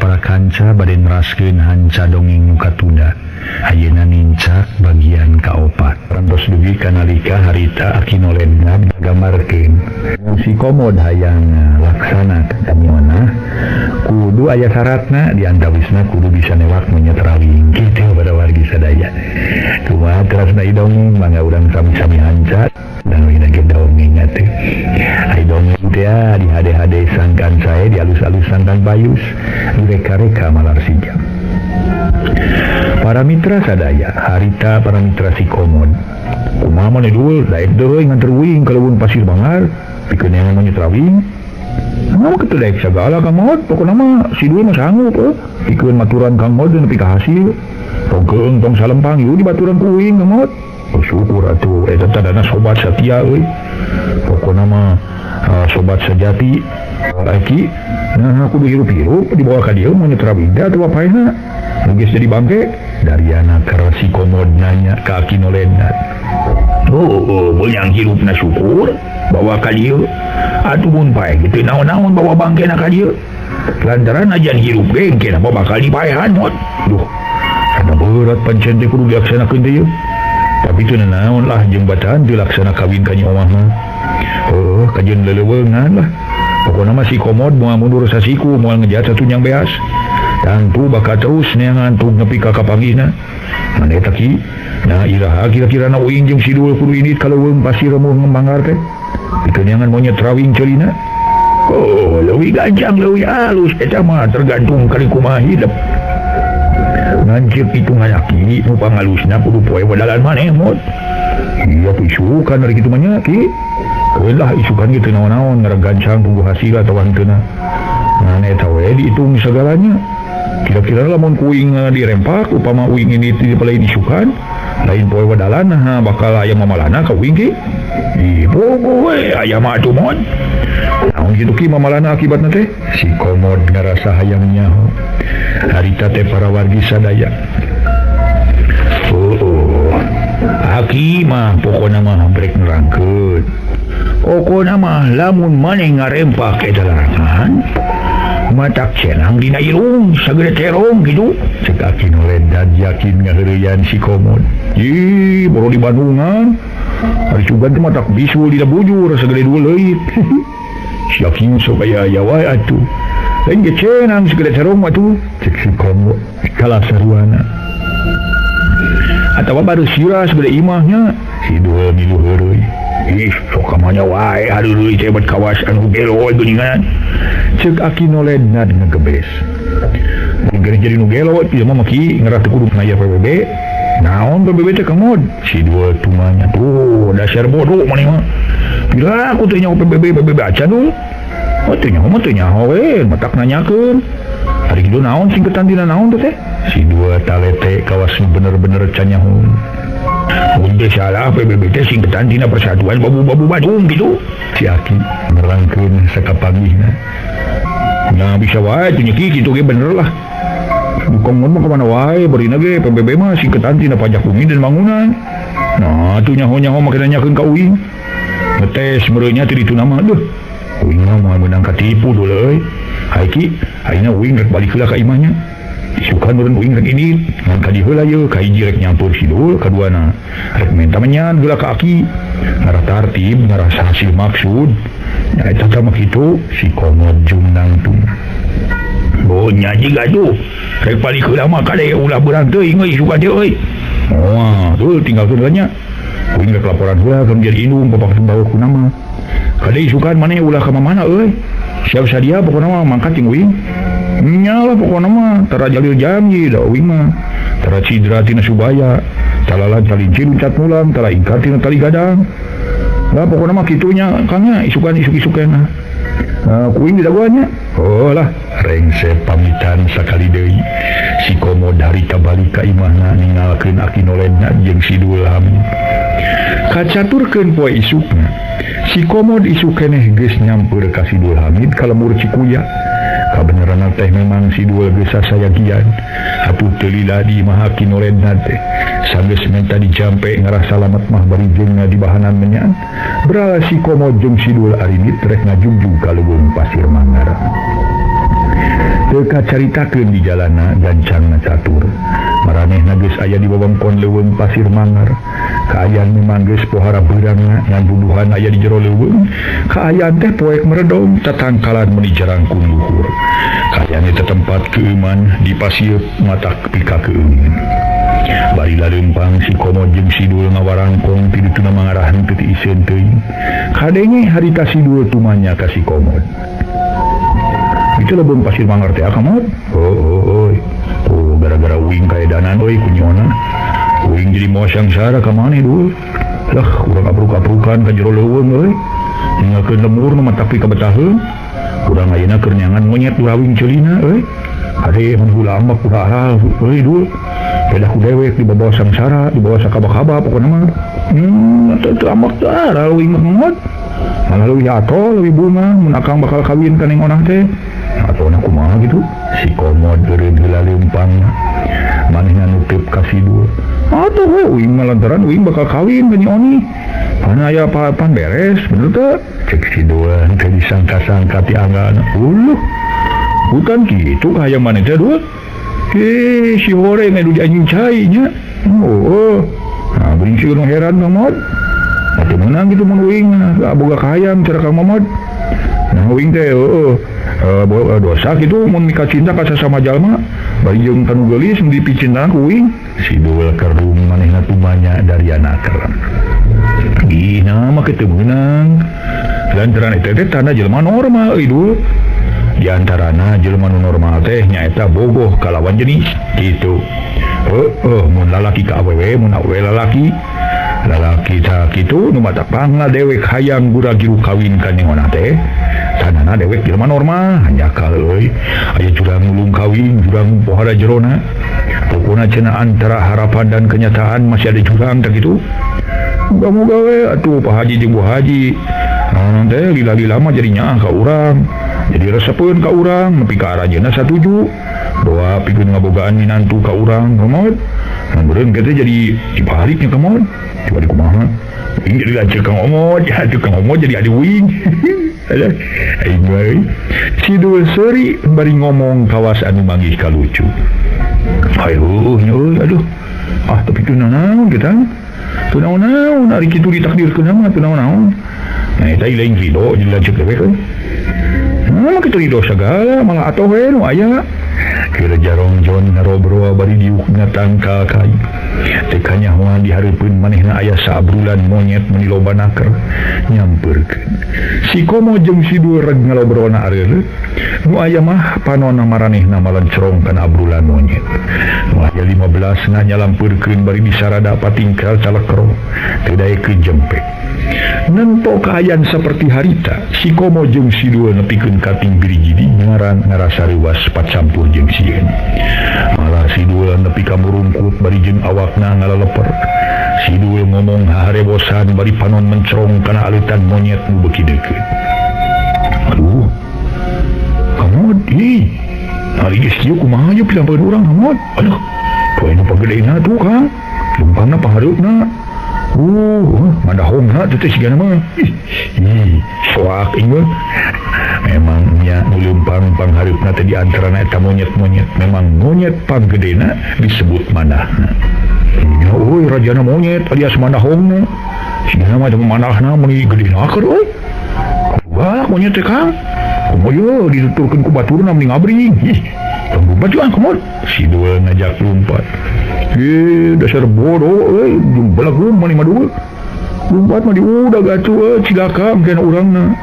para kanca bade neraskeun hanca dongeng nu katunda. Ayeuna nincak bagian kaopat. Rantos dugi kanalika harita Aki Noledna gambarkeun si Komod hayang laksana kamiona kudu aya syaratna di antawisna kudu bisa newak monyet rawing kitu pada wargi sadaya. Kumaha terasna dongeng mangga urang sami-sami hanca dan wina ge dongeng atuh. Ai dongeng teh di hade-hade sangkan sae di alus-alus sangkan bayus direka-reka malar sijam. Para mitra sadaya harita para mitra si Komod kumaha maneh dul daek deui nganter uing ka leuweung pasir bangar pikeun neangan monyet rawing. Nah, kitu daek sagala Kang Mod, pokona mah si Dul mah sanggup pikeun maturan Kang Mod nepi ka hasil. Tong keung tong salempang ieu dibaturan ku uing Kang Mod. Oh, syukur atuh eta tadana sobat setia euy. Pokona mah sobat sejati. Aki nah kudu hirup-hirup dibawa ka dieu monyet rawing teh atuh paehna. Geus jadi bangke Dariana keur si Komod nanya ka Aki Noledna. Oh, meunang hirupna syukur bawa ka dieu. Atuh mun paeh kitu naon-naon bawa bangkena ka dieu. Lantaran ajan hirup ge engke mah bakal dipaehan mod. Duh, kada berat pancen teh kudu dilaksanakeun teh ieu. Tapi teu naon lah jembatan dilaksana kawin ka Nyi Omah mah. Heuh, kajeun leleuweungan lah. Pokona mah si Komod moal mundur sasiku moal ngejat satunyang beas. Tangtu bakal terus neangan tug nepi ka kapanggihna. Mane eta ki? Nah iraha kira-kira na uing jeung si Dul kudu indit ka leuweung pasir remuh ngembangar teh. Pikeun neangan monyet rawing ceulina. Oh, leuwih gancang leuwih alus eta mah tergantung kali kumaha hidep. Ngancik hitungan aki nu pangalusna kudu poe wadalan maneh mod. Iya isukan ari kitu mah nya ki. Lah isukan ge teu naon-naon ngaragancang tunggu hasil atawa henteu. Nah eta we dihitung segalanya. Kira-kira lamun kuing dirempak upama uing ini dipalain isukan lain poe wadalan nah bakal aya mamalana ka uing ki. Ih pogo we aya mah atuh mod. Naon kitu ki mamalana akibatna teh? Si Komod ngarasa hayang nyaho. Harita teh para wargi sadaya. Oh, aki mah pokona mah brek nerangkeun. Pokona mah lamun maneh ngarempak eta larangan matak cenang dina irung sagede terong kitu. Cek Aki Noledna yakin ngaheureuyan si Komod. Ih, boro di Bandungan. Ari sugan teh matak bisul dina bujur sagede dua leuit. Si Aki sok aya aya wae atuh. Lain ge cenang sagede terong atuh. Cek si Komod kalah saruana. Atawa baru sirah sagede imahnya. Si Dul milu heureuy. Ih, sok kamana wae hareureuy teh bet kawas anu gelo geuningan. Cek Aki Noledna ngegebes. Mun geus jadi nu gelo ieu mah maki ngarah teu kudu ngaya PBB. Naon PBB teh Kang Mod? Si Dul tumanya tuh dasar bodoh maneh mah. Pira aku teh nyaho PBB PBB acan dul. Oh teu nyaho mah teu nyaho we, matak nanyakeun. Ari kitu naon singketan tina naon teh? Si Dul talete kawas bener-bener canyaho. Mun teu salah PBB teh singketan tina Persatuan Babu-babu Bandung kitu. Si Aki nerangkeun sakapanggihna. Nah bisa wae teu nya ki kitu ge bener lah. Dukung mah ka mana wae barina ge PBB mah singketan tina pajak bumi dan bangunan. Nah atuh nyaho-nyaho make nanyakeun ka uing. Ngetes meureun nya teu ditu nama deuh. Uing mah moal meunang katipu dul euy. Hai ki, ayeuna uing rek balik heula ka imahnya. Isukan meureun uing rek indit, ngan ka dieu heula ieu, ka hiji rek nyampur si Dul, kaduana rek menta menyan heula ka Aki. Ngarah tartib, ngarah hasil maksud. Nya eta teh mah kitu si Komod jungnangtung. Oh nya jiga tuh. Rek balik heula mah kade ulah beurang teuing euy isukan teh euy. Wah, tuh tinggalkeun heula nya. Uing rek laporan heula ka jadi indung papak bawa ku nama. Kade isukan maneh ulah ka mamana euy. Siap sadia pokona mah mangkat jeung uing. Nya lah pokona mah tara jalil janji da uing mah. Tara cidra tina subaya, talalan calincir uncat mulang, tara ingkar tina tali gadang. Lah pokona mah kitu nya Kang nya isukan isuk-isukan. Nah, kuing didagoan nya. Oh lah, rengse pamitan sakali deui. Si Komod harita balik ka imahna ningalkeun Aki Noledna jeung si Dul Hamid. Kacaturkeun poe isukna. Si Komod isuk keneh geus nyampeur ka si Dul Hamid ka lembur Cikuya. Kabeneranna teh memang si Dul geus sasayagian. Atuh teu lila di imah Aki Noledna teh. Sanggeus menta dijampe ngarah salamet mah bari jeung dibahanan menyan. Berala si Komod jeung si Dul arinit rek ngajugjug ka leuweung pasir Manggar. Teu kacaritakeun di jalana gancangna catur. Maranehna geus aya di wewengkon leuweung Pasir Mangar. Kaayaan memang geus pohara beurangna ngan bubuhan aya di jero leuweung. Kaayaan teh poek meredom tatangkalan meuni jarangkung luhur. Kaayaan eta tempat keuman di pasieuk matak pika keueungeun. Bari laleumpang si Komod jeung si Dul ngawarangkong ti dituna mangarah henteu tiiseun teuing. Kadenge harita si Dul tumanya ka si Komod. Itu leuweung Pasir Mangar teh Komod. Oh, oh, oh, gara-gara uing kaedanan euy kunyona. Uing jadi moal sangsara ka maneh Dul. Lah urang apruk-aprukan ka jero leuweung euy. Ninggalkeun lemur nu matak pika betaheun. Urang ayeuna keur nyangan monyet durawing ceulina euy. Hade mun hula amak ulah euy Dul. Pedah ku dewek dibawa sangsara, dibawa sakaba-kaba pokona mah. Teu amak teh aral uing mah ngot. Malah leuwih atoh leuwih bunga mun akang bakal kawin ka Neng Onah teh. Atona kumaha gitu? Si Komod eureun heula leumpang. Manehna nutup ka si Dul. Atuh we uing mah lantaran uing bakal kawin ka Nyi Oni. Pan aya pan beres, bener teu? Cek si Dul teh disangka-sangka ti anggaana. Uluh. Bukan kitu hayang maneh teh Dul. Si horeng anu di anjing cai nya. Oh, nah beuring si nu heran Kang Mod. Atuh meunang kitu mun uing boga kahayang cara Kang Momod. Nah uing teh heueuh dosa kitu mun mika cinta ka sasama jalma bari jeung kanu geulis nu dipicintaan ku uing. Si Dul kerung manehna tumanya dariana kerem. Ih, nah mah kitu meunang. Lantaran eta teh tanda jelema normal euy Dul. Di antarana jelema nu normal teh nyaeta bogoh kalawan jenis gitu. Heueuh mun lalaki ka awewe mun awewe lalaki. Lalaki tah kitu nu matak pangna dewek hayang gura-giru kawin ka Neng Onah teh. Tanana dewek jelema normal hanjakal euy. Aya jurang mulung kawin, jurang pohara jerona. Pokona cenah antara harapan dan kenyataan masih ada jurang tah kitu. Muga-muga we atuh Pak Haji jeung Bu Haji. Naon teh lila-lila mah jadi nyaah ka urang. Jadi resepeun ka urang nepi ka aranjeunna satuju. Doa pikeun ngabogaan minantu ka urang Komod. Mun beureun kitu jadi dibaliknya Komod. Coba di kumaha? Uing jadi lanceuk Kang Omod, ya atuh Kang Omod jadi adi uing. Aduh, aing wae. Si Dul seuri bari ngomong kawas anu manggih kalucu. Ayo, euy, aduh. Ah, tapi teu naon kita. Teu naon-naon ari kitu ditakdirkeun mah teu naon-naon. Nah, eta lain ridho jadi lanceuk dewek euy. Nah, kitu ridho sagala malah atoh we nu aya. Kira jarong jon ngarobrol bari diukna tangkal kayu. Teu kanyahoan di hareupeun manehna aya saabrulan monyet meuni loba naker nyampeurkeun. Si Komo jeung si Dul reg ngalobrolna areureut. Nu aya mah panonna maranehna malencerong kana abrulan monyet. Nu aya 15 na nyalampeurkeun bari disarada patingkal calekro teu daekeun jempek. Nento kaayaan seperti harita, si Komo jeung si Dul nepikeun kating birigidi ngaran ngarasa reuwas pacampur jeung sieun. Malah si Dul nepi ka murungkut bari jeung awakna ngaleleper. Si Dul ngomong haharebosan bari panon mencerong kana aleutan monyet nu beuki deukeut. Aduh. Kamod, ih. Ari geus kieu kumaha ye pilampeun urang Kamod? Aduh, poe nu pagedena tuh Kang. Lempangna pahareupna. Madahongna teh sigana mah. Ih, soak ieu mah. Memang nya nu leumpang panghareupna teh di antarana eta monyet-monyet. Memang monyet panggedena disebut mandahna. Nya euy rajana monyet alias mandahongna. Sigana mah teh mandahna meuni gedena keur euy. Wah, monyet teh Kang. Kumaha ye dituturkeun ku baturna meuni ngabring. Ih, tong lumpat ah kumaha. Si Dul ngajak lumpat. Dasar bodoh euy, belagu mah dua. Lumpat mah diudag atuh euy, cilaka engke urangna.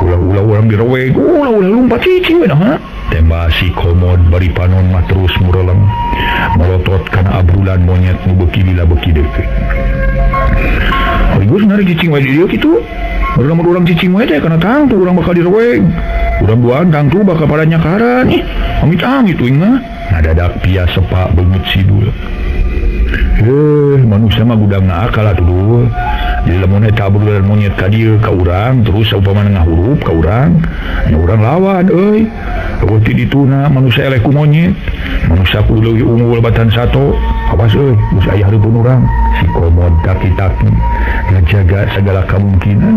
Ulah-ulah urang direweg, ulah-ulah lumpat cicing we nah. Tembak si Komod bari panon mah terus mureleng. Melotot kana abrulan monyet nu beuki lila beuki deukeut. Geus nari cicing wae di dieu kitu. Baru urang cicing wae teh kana tangtu urang bakal direweg. Urang duaan tangtu bakal pada nyakaran. Ih, amit-amit uing mah. Ngadadak pia sepak beungeut si Dul. Manusia mah gudangna akal atuh Dul. Jadi lamun eta abrulan monyet ka dieu ka urang terus upamana ngahurup ka urang, nya urang lawan euy. Eueuh ti dituna manusia eleh ku monyet. Manusia kudu leuwih unggul batan sato. Awas euy, geus aya hareupeun urang. Si Komod taki-taki ngajaga segala kemungkinan.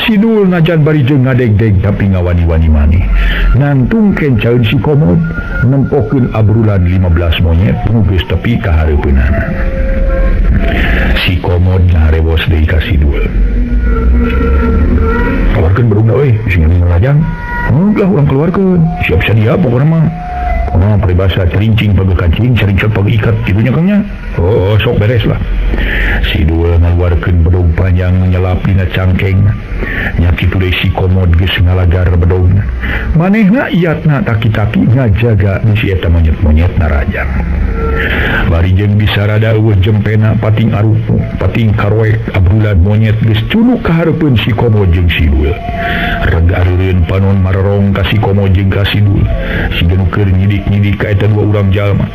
Sidul najan bari jeung ngadegdeg tapi ngawani-wani maneh. Nangtungkeun caeun si Komod nempokeun abrulan 15 monyet nu geus tepi ka hareupeunana. Si Komod ngaharewos deui ka Sidul. Keluarkeun bedogna euy, sing ngarajang. Lah urang keluarkeun. Siap sedia pokona mah. Oh, peribahasa cerincing pageu kancing, cerincing pageu ikat kitu nya Kang nya. Oh, sok beres lah. Si Dul ngaluarkeun bedog panjang nyelap dina cangkeng. Nya kitu deui si Komod geus ngalagar bedogna. Manehna iatna taki-taki ngajaga bisi eta monyet-monyet narajang. Bari jeung bisarada eueuh jempena pating arupu, pating karoek abrulan monyet geus cunuk ka hareupeun si Komod jeung si Dul. Reg areureun panon marorong ka si Komod jeung ka si Dul. Si nu keur nyidik-nyidik ka eta dua urang jalma.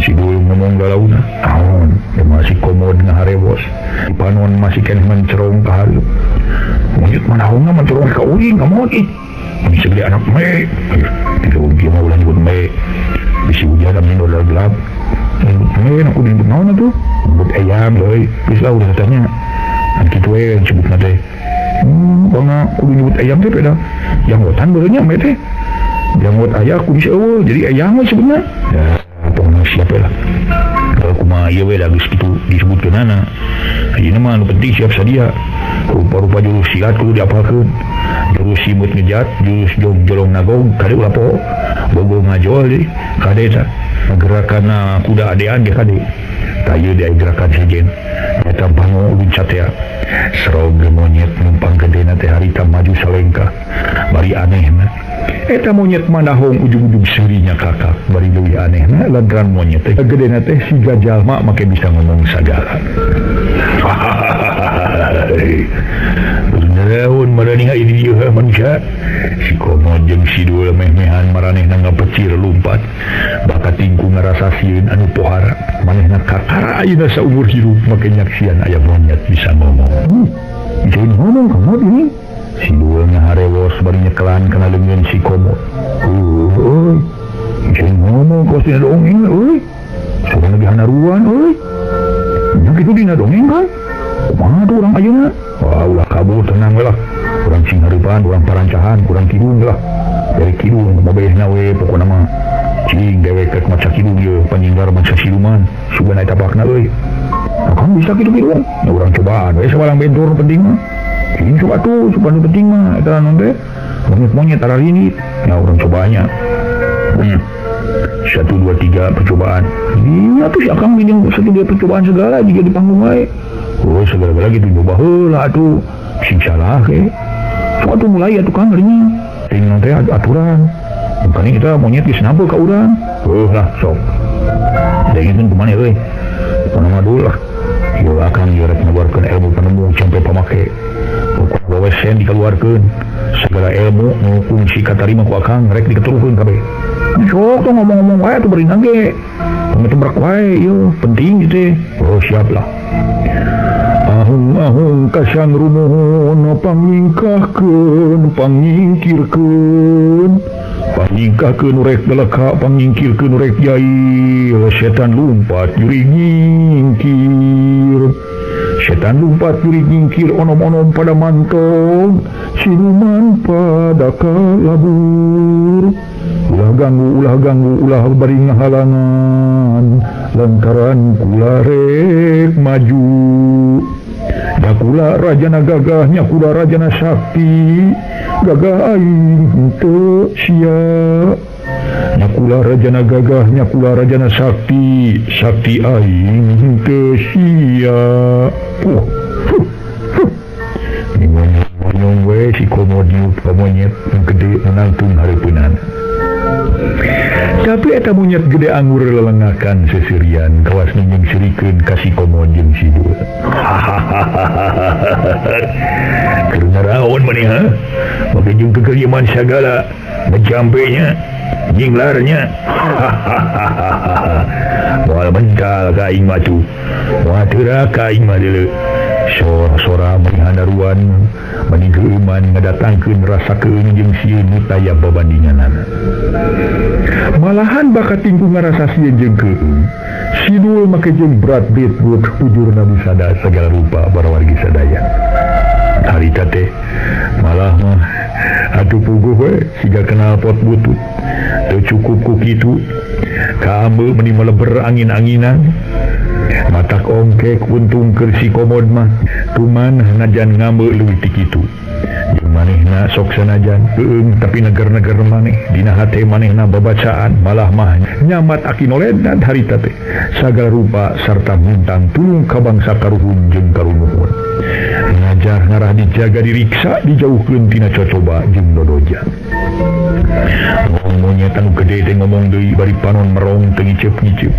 Si Dul ngomong galauna, naon? Masih Komod ngaharewos. Panon masih keneh mencerong ka hareup. Monyet manahongna mencerong ka uing ka monyet ih. Mun segede anak me. Tidak mungkin mah ulah nyebut me. Bisi hujan amin udah gelap. Me aku nyebut naon atuh? Nyebut eyang euy. Geus lah udah tanya. Kan kitu we sebutna teh. Bangga kudu nyebut eyang teh peda. Janggotan beureunnya me teh. Janggot aya kudu eueuh jadi eyang we sebutna. Ya, pokona siap we lah. Kalau kumaha ieu we da geus kitu disebutkeunana. Ayeuna mah nu penting siap sadia. Rupa-rupa jurus silat kudu diapalkeun. Jurus simut ngejat, jurus jolong nagong, kade ulah poho. Bogo ngajol deui, kade eta. Gerakanna kuda adean ge kade. Tah ieu deui gerakan sejen. Eta bango luncat ya. Serog monyet numpang gedena teh harita maju salengkah. Bari anehna. Eta monyet manahong ujung-ujung seurinya kakak. Bari leuwih anehna lantaran monyet teh gedena teh siga jalma make bisa ngomong sagala. Beneran maraneh ini ieu manusia. Si Komod jeung si Dul meh-mehan maranehna ngapecir lumpat. Bakat tingku ngarasa sieun anu pohara. Manehna kakara ayeuna saumur hirup make nyaksian aya monyet bisa ngomong. Bisa ngomong Komod ini. Si Dul ngaharewos bari nyekelan kana leungeun si Komod. Euy, bisa ngomong kos dina dongeng euy. Soalna lagi hanaruan euy. Nya kitu dina dongeng kan? Kumaha tuh urang ayeuna? Wah, ulah kabur tenang we lah. Urang sing hareupan, urang parancahan, urang kidung lah. Dari kidung mabehna we pokona mah. Cing dewek rek maca kidung ieu panyinggar maca siluman. Sugan eta tapakna euy. Nah, kan bisa kitu kidung. Ya urang cobaan we sabalang bentor nu penting mah. Cing coba tuh, coba nu penting mah eta naon teh? Monyet-monyet ararinit. Ya urang cobanya. 1 2 3 percobaan. Iya tuh si Akang gini 1 2 percobaan segala jika di panggung wae. Oh segala-gala gitu nyoba heula atuh. Sing salah ke. Sok atuh mulai atuh Kang harinya. Ting teh aturan. Makanya kita monyet geus nampe ka urang. Heuh lah sok. Dengekeun kumaha euy. Pokona mah dul lah. Ieu Akang ieu rek ngaluarkeun ilmu penemu sampai pamake. Pokona we sen dikaluarkeun. Segala ilmu nu kungsi katarima ku Akang rek diketuruhkeun kabeh. Sok tuh ngomong-ngomong wae atuh bari nage. Tong wae ieu penting gitu. Oh siap lah. Ahung-ahung kasang rumuhun pangingkahkeun pangingkirkeun pangingkahkeun rek galaka pangingkirkeun rek jail setan lumpat jurig nyingkir setan lumpat jurig nyingkir onom-onom pada mantong siluman pada kalabur. Ulah ganggu ulah ganggu ulah bari ngahalangan lantaran kula rek maju. Nyakula rajana gagah, nyakula rajana sakti, gagah aing henteu sia. Nyakula rajana gagah, nyakula rajana sakti, sakti aing henteu sia. Monyong we si Komod niup ka monyet nu gede nangtung hareupeunana. Tapi eta monyet gede anggur lelengakan seserian kawas nyingserikeun ka si Komod jeung si Dul. Keur ngaraon maneh ha? Make jeung kekelieman sagala mejampenya jinglarnya. Moal mental ka aing mah tuh. Moal teu ka aing mah deuleu. Sora-sora meni hanaruan meni geueuman ngadatangkeun rasa keun jeung sieun nu taya babandinganana. Malahan bakat tingku ngarasa sieun jeung keung. Sidul make jeung berat bit buat bujurna bisada segala rupa para wargi sadaya. Harita teh malah mah atuh puguh we siga kenal pot butut. Teu cukup ku kitu. Kaambe meni meleber angin-anginan. Matak ongkek untung keur si komod mah tuman najan ngambe leuwih ti kitu. Jeung manehna sok sanajan heueung tapi neger-neger maneh dina hate manehna babacaan malah mah nyamat aki noledan harita teh sagala rupa sarta muntang tulung ka bangsa karuhun jeung karunuhun. Ngajar ngarah dijaga diriksa dijauhkeun tina cocoba jeung dodoja. Ngomong monyet anu gede teh ngomong deui bari panon merong teu ngiceup-ngiceup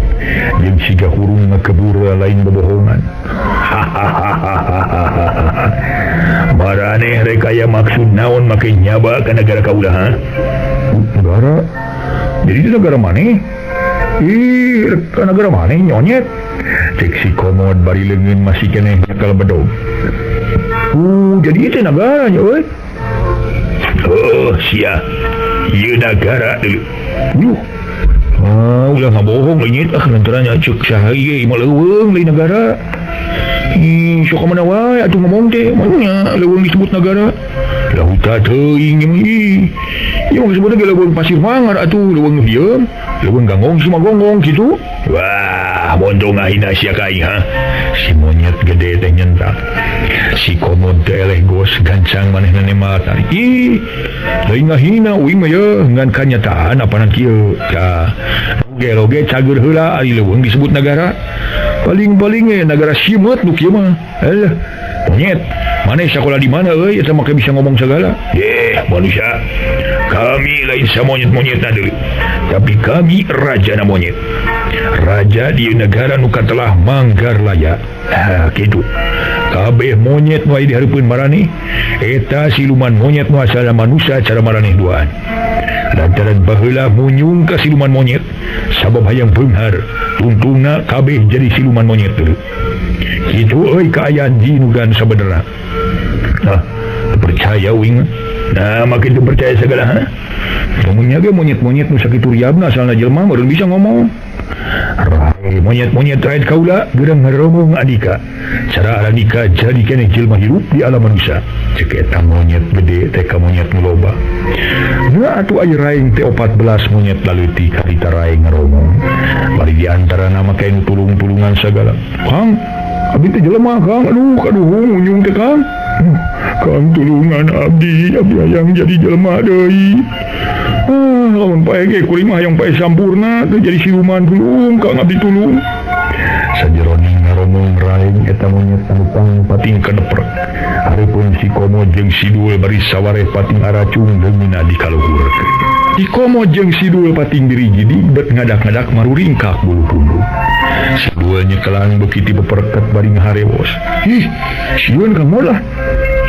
jeung siga hurung ngakebur lain bobohongan. Maraneh rek aya maksud naon make nyaba ka nagara kaula ha? Negara? Jadi itu negara maneh? Ih, ka nagara maneh nyonyet. Cek si komod bari leungeun masih keneh nyekal bedog. Jadi itu negaranya euy. Oh, sia. Ieu nagara deui. Yuh. Ah, ulah ngabohong leungit ah lantaran ceuk saha ieu mah leuweung lain negara. Ih, sok mana wae atuh ngomong teh, maunya leuweung disebut negara. Lah huta teuing ih. Ieu mah disebutna ge leuweung pasir mangar atuh, leuweung dieum, leuweung ganggong si magonggong kitu. Wah, bontong ngahina sia ka aing ha. Si monyet gede teh nyentak. Si komod teh eleh gos gancang manehna nemal tarik. Ih, lain ngahina uing mah ye ngan kanyataan apanan kieu. Tah, oge-oge cager heula ari leuweung disebut negara. Paling-paling negara simet nu kieu mah. Alah, monyet, maneh sakola di mana euy eta make bisa ngomong segala? Eh, manusia. Kami lain samonyet-monyetna deui. Tapi kami rajana monyet. Raja di negara nu katelah manggar laya. Ah, kitu. Kabeh monyet nu aya di hareupeun maraneh eta siluman monyet nu asalna manusia cara maraneh duaan. Lantaran baheula munyung ka siluman monyet sabab hayang beunghar tungtungna kabeh jadi siluman monyet deui. Kitu euy kaayaan jinugan sabenerna. Nah, percaya uing. Nah, makin teu percaya segala ha. Ngomongnya ge monyet-monyet nu sakitu riabna asalna jelema meureun bisa ngomong. Rai monyet-monyet raid kaula gerang ngaromong adika. Cara adika jadi keneh jelema hirup di alam manusia. Cek eta monyet gede teh ka monyet nu loba. Nah atuh aya raing teh 14 monyet laleutik harita raing ngaromong. Bari di antara nama kae nu tulung-tulungan sagala. Kang, abdi teh jelema Kang, aduh kaduhung unjung teh Kang. Kang tulungan abdi, abdi hayang jadi jelema deui. Ah, lamun pae ge kuring mah hayang pae sampurna teu jadi siluman tulung Kang abdi tulung. Sajeroning ngaromong raing eta monyet anu pating keneprek. Hareupeun si Komo jeung Sidul bari sawareh pating aracung leungeunna dikaluhurkeun. Si Komo jeung Sidul pating diri jadi bet ngadak-ngadak maruringkak bulu pundung. Sidul nyekelan beuki ti beperket bari ngaharewos. Ih, sieun Kang lah.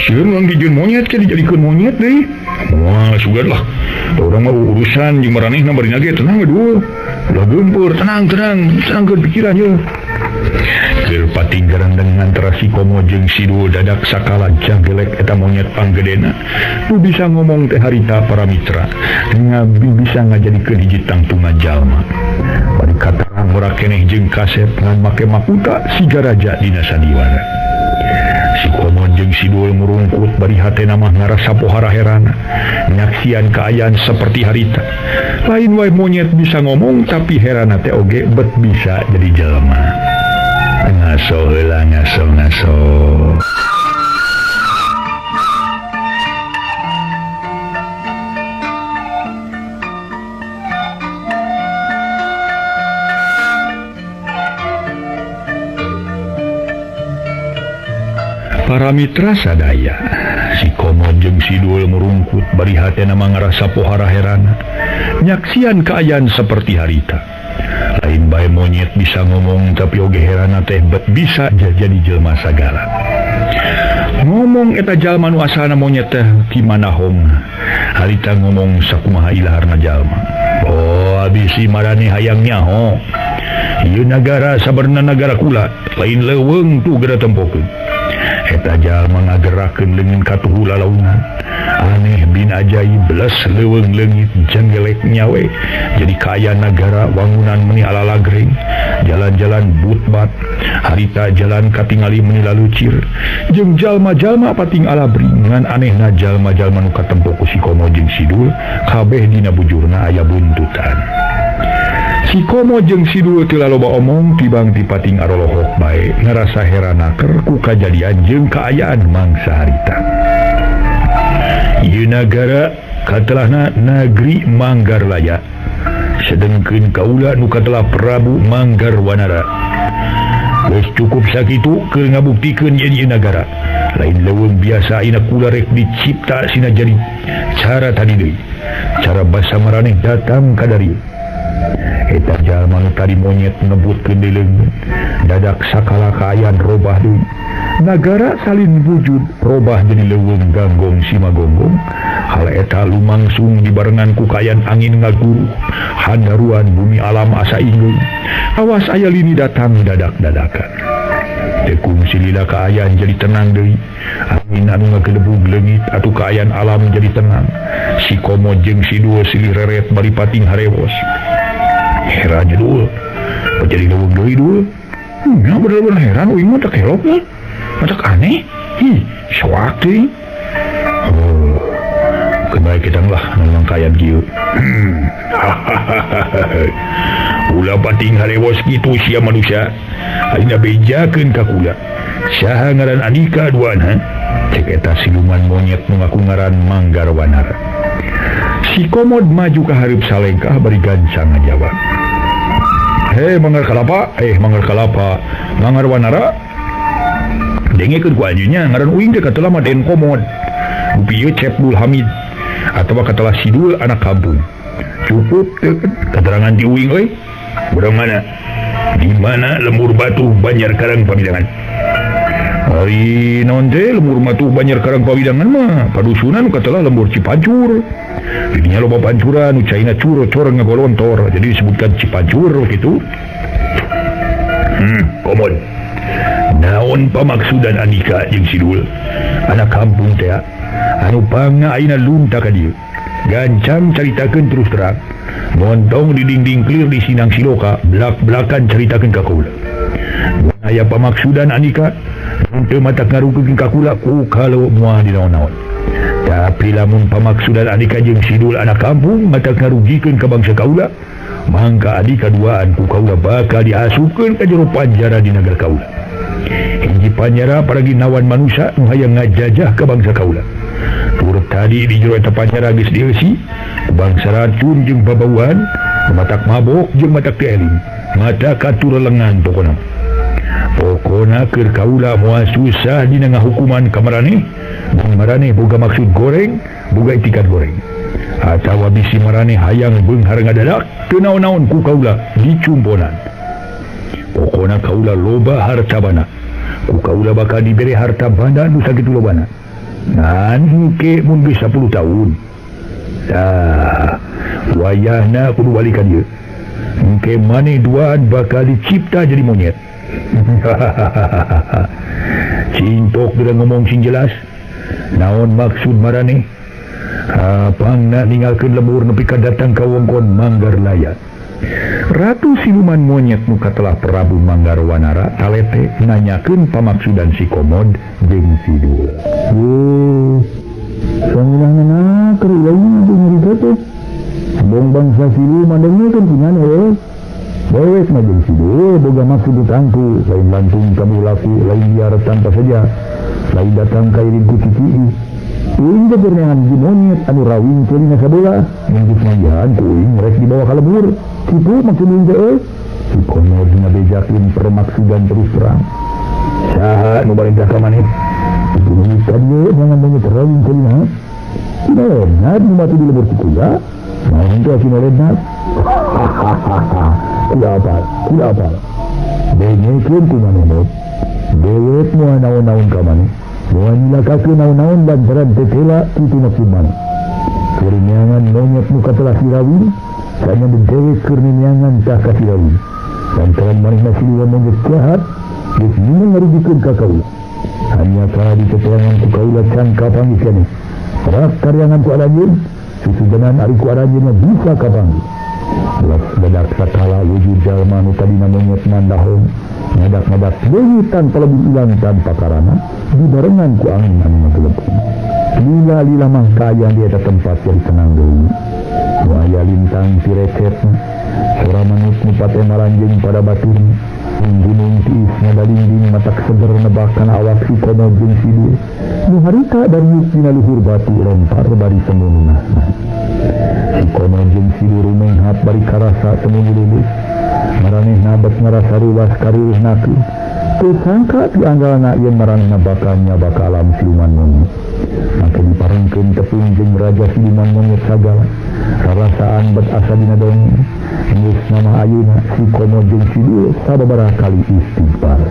Sieun urang dijieun monyet ke dijadikeun monyet deui. Wah, sugan lah. Da urang mah urusan jeung maranehna bari nage tenang we dul. Ulah geumpeur, tenang, tenang, tenangkeun pikiran ye. Keur pating garandeng antara si Komo jeung Sidul dadak sakala jagelek eta monyet panggedena. Nu bisa ngomong teh harita para mitra. Ngabi bisa ngajadikeun hiji tangtungan jalma. Bari katarang ora keneh jeung kasep ngan make makuta siga raja dina sandiwara. Si Komo jeung Sidul murungkut bari hatena mah ngarasa pohara herana. Nyaksian kaayaan seperti harita. Lain wae monyet bisa ngomong tapi herana teh oge bet bisa jadi jelema. Ngaso heula ngaso ngaso. Para mitra sadaya, si Komo jeung Sidul murungkut bari hatena mah ngarasa pohara herana. Nyaksian kaayaan seperti harita. Lain bae monyet bisa ngomong tapi oge herana teh bet bisa jadi jelema sagala. Ngomong eta jalma nu asalna monyet teh di manahong. Harita ngomong sakumaha ilaharna jalma. Oh, abisi marane hayang nyaho. Ieu nagara sabarna nagara kula, lain leuweung tu geura tempokeun. Eta jalma ngagerakeun leungeun katuhu lalaunan. Aneh bin ajaib beles leuweung leungit jenggelek nyawe. Jadi kaya nagara wangunan meni ala lagreng, jalan-jalan butbat, harita jalan katingali meni lalucir, jeung jalma-jalma pating ala bringan anehna jalma-jalma nu katempo ku si Komo jeung Sidul kabeh dina bujurna aya buntutan. Si Komo jeung Sidul teu laloba omong tibang ti pating arolohok bae ngarasa heranaker ku kajadian jeung kaayaan mangsa harita. Ieu nagara katelahna Nagri Manggarlaya, sedengkeun kaula nu katelah Prabu Manggarwanara. Geus cukup sakitu keur ngabuktikeun yen ieu nagara lain leuweung biasa ayeuna kula rek dicipta sina jadi cara tadi deui. Cara basa maraneh datang ka darieu. Eta jalma nu tadi monyet ngebutkeun deui leungeun, dadak sakala kaayaan robah deui. Nagara salin wujud robah jadi leuweung ganggong simagonggong. Hal eta lumangsung dibarengan ku kaayaan angin ngaguruh, handaruan bumi alam asa inggeung. Awas aya lini datang dadak-dadakan. Tekung silila kaayaan jadi tenang deui. Angin anu ngagelebug leungit atuh kaayaan alam jadi tenang. Si Komo jeung si Dul silih reret bari pating harewos. Heran dul, jadi leuweung deui dul. Nya bener-bener heran uing mah tak helok lah. Matak aneh, hi, soak teuing. Oh, kembali kita lah memang kaya kieu. Ulah pating harewos kitu sia manusia. Ayeuna bejakeun ka kula. Saha ngaran andika duaan ha? Cek eta siluman monyet nu ngaku ngaran Manggarwanara. Si Komod maju ka hareup salengkah bari gancang ngajawab. Hei Manggar Kalapa, Manggar Kalapa, Manggarwanara. Dengekeun ku anjeunnya ngaran uing teh katelah mah Den Komod. Dupi ieu Cep Dul Hamid atawa katelah Sidul anak kampung. Cukup teu keterangan ti uing euy. Urang mana? Di mana lembur batu Banjar Karang Pawidangan? Ari naon teh lembur batu Banjar Karang Pawidangan mah padusunan katelah lembur Cipancur. Didinya loba pancuran nu caina cur-cur ngagolontor, jadi disebutkan Cipancur gitu. Komod. Naon pamaksudan andika jeung Sidul anak kampung teh anu pangna ayeuna lunta ka dieu. Gancang caritakeun terus terang. Montong di dinding clear di Sinang Siloka, belak-belakan caritakeun ka kaula. Mun aya pamaksudan andika teu matak ngarukeun ka kula ku kalau moal dinaon-naon. Tapi lamun pamaksudan andika jeung Sidul anak kampung matak ngarugikeun ka bangsa kaula, mangka andika duaan ku kaula bakal diasupkeun ka jero panjara di nagara kaula. Hiji panjara paragi nawan manusia nu hayang ngajajah ka bangsa kaula. Tur tadi di jero eta panjara geus dieusi bangsa racun jeung babauan, matak mabok jeung matak tieling, mata katur lengan pokona. Pokona keur kaula moal susah dina ngahukuman ka maraneh, mun maraneh boga maksud goreng, boga itikat goreng. Atawa bisi maraneh hayang beunghar ngadadak, teu naon-naon ku kaula dicumponan. Pokona kaula loba harta bana. Ku kaula bakal dibere harta banda nu sakitu lobana. Ngan hengke mun geus 10 tahun. Tah, wayahna kudu balik ka dieu. Hengke maneh duaan bakal dicipta jadi monyet. Cintok geura ngomong sing jelas. Naon maksud maraneh? Pangna ninggalkeun lembur nepi ka datang ka wongkon Manggarlaya. Ratu siluman monyet nu katelah Prabu Manggarwanara talete nanyakeun pamaksudan si Komod jeung Sidul. Sanginahna keur ulah jeung nyarita teh. Bong bangsa siluman dengekeun kumaha we? Dewek mah jeung Sidul boga maksud tangku, lain lantung kamu laku, lain biar tanpa saja, lain datang ka iring ku cicii. Uing teh neangan hiji monyet anu rawing ceulina sabelah, mungkin manggihan ku uing rek dibawa ka lembur. Kitu maksud uing teh euy. Si Komod ngabejakeun permaksudan terus terang. Saha nu barentah ka maneh? Kudu ka dieu neangan monyet rawing ceulina. Kinolenat nu mati di lembur ku kuya. Naon teh kinolenat? Kula apal, kula apal. Dengekeun ku maneh mot. Dewek moal naon-naon ka maneh. Moal nyilakakeun naon-naon lantaran teu tela kitu maksud maneh. Keur neangan monyet nu katelah sirawin, kanya dewek keur neangan tah ka sirawin. Lantaran manehna siluman monyet jahat, geus nyeunang ngarugikeun ka kaula. Hanya ka diteteangan ku kaula can kapanggih keneh. Rak karyangan ku aranjeun, susugenan ari ku aranjeunna bisa kapanggih. Las badak sakala wujud jalma nu tadina monyet mandahong, ngadak-ngadak deui tanpa lebih ilang tanpa karana, dibarengan ku angin anu ngagelepung. Lila-lila mah kaayaan di eta tempat jadi tenang deui. Nu aya lintang tirecetna, sora manuk nu pate maranjeung pada baturna. Gunung tiis ngadalinding matak seger nebakan awak si Komod jeung si Dul. Nu harita dariuk dina luhur batu lempar bari semununahna. Si Komod jeung si Dul rumenghap bari karasa teu lulus. Maranehna bet ngarasa ruas kariweuhnakeun. Teu sangka ti anggalna yen maranehna bakal nyaba ka alam siluman monyet. Maka diparengkeun tepung jeung raja siluman monyet sagala. Rarasaan bet asa dina dongeng. Geus nama ayeuna si Komod jeung si Dul sababaraha kali istighfar.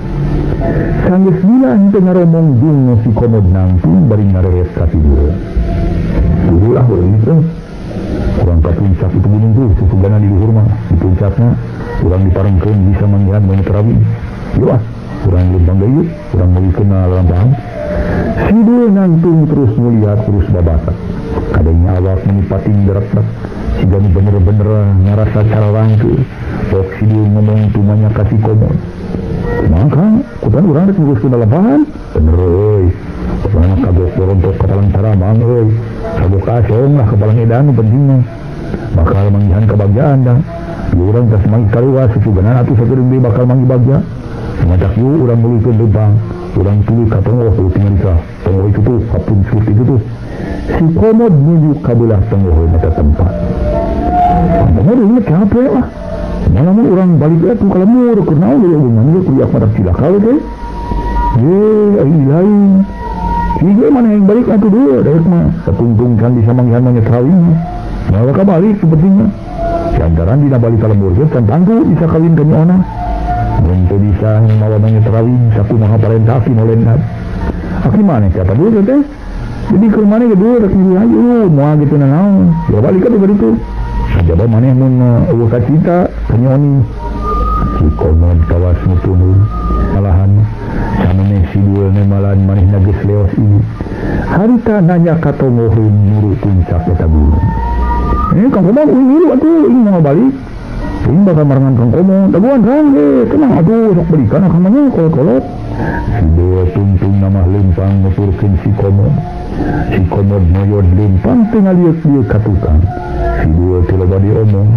Sanggeus lila henteu ngaromong jeung si Komod nangtung bari ngareret ka si Dul. Dul ah urang teh. Urang ka puncak itu gunung tuh susugana di luhur mah. Di puncakna urang diparengkeun bisa manggihan monyet rawi. Yeuh ah, urang lempang deui, urang meulikeun lampang. Si Dul nangtung terus ngelihat terus babasak. Kadangnya awak menipating gerak-gerak. Siga nu bener-bener ngarasa cara rangke. Pok si Dul ngomong tumanya ka si Komod. Kumaha Kang? Kutan urang rek nguruskeun lalampahan? Bener euy. Pokona kagok borontok ka palang taramang euy. Kagok asong lah ka palang edan nu penting mah. Bakal manggihan kabagjaan dah. Ieu urang tas manggih kaluas susuganan atuh sakedeung deui bakal manggih bagja. Matak yeuh urang meulikeun leumpang. Urang tuluy ka tonggoh tuluy tingali ka. Tonggoh itu tuh, kapuncur itu tuh. Si Komod nuju ka beulah tonggoh eta tempat. Komod ini capek lah. Mana mun urang balik atuh ka lemur keur naon deui hubungan ieu kuliah matak cilaka we teh. Ye, ai lain. Ieu mana yang balik atuh deui daek mah. Satungtung kan bisa manggihan monyet rawi. Malah ka balik sepertinya. Lantaran dina balik ka lembur geus kan tangtu bisa kawin ka Nyi Ona. Mun teu bisa mawa monyet rawi sakumaha parentah aki molenna. Aki maneh siapa dulu teh? Jadi keur maneh ge dulu rek milih aja moal gitu nanaon. Ya balik atuh ka ditu. Sajaba maneh mun eueuh kacita ka Nyi Oni. Si Komod kawas nutuhun malahan samemeh si Dul nemalan manehna geus leos ieu. Harita nanya ka tonggoheun nuru puncak eta gunung. Kang Komod uing ngilu atuh ieu moal balik. Ieu bakal marengan Kang Komod. Dagoan Kang ge tenang atuh sok balikan akang mah kolot-kolot. Si Dul tungtung namah lempang nuturkeun si Komod. Si Komod moyod lempang teu ngalieuk-lieuk ka tukang. Si Dul teu loba diomong.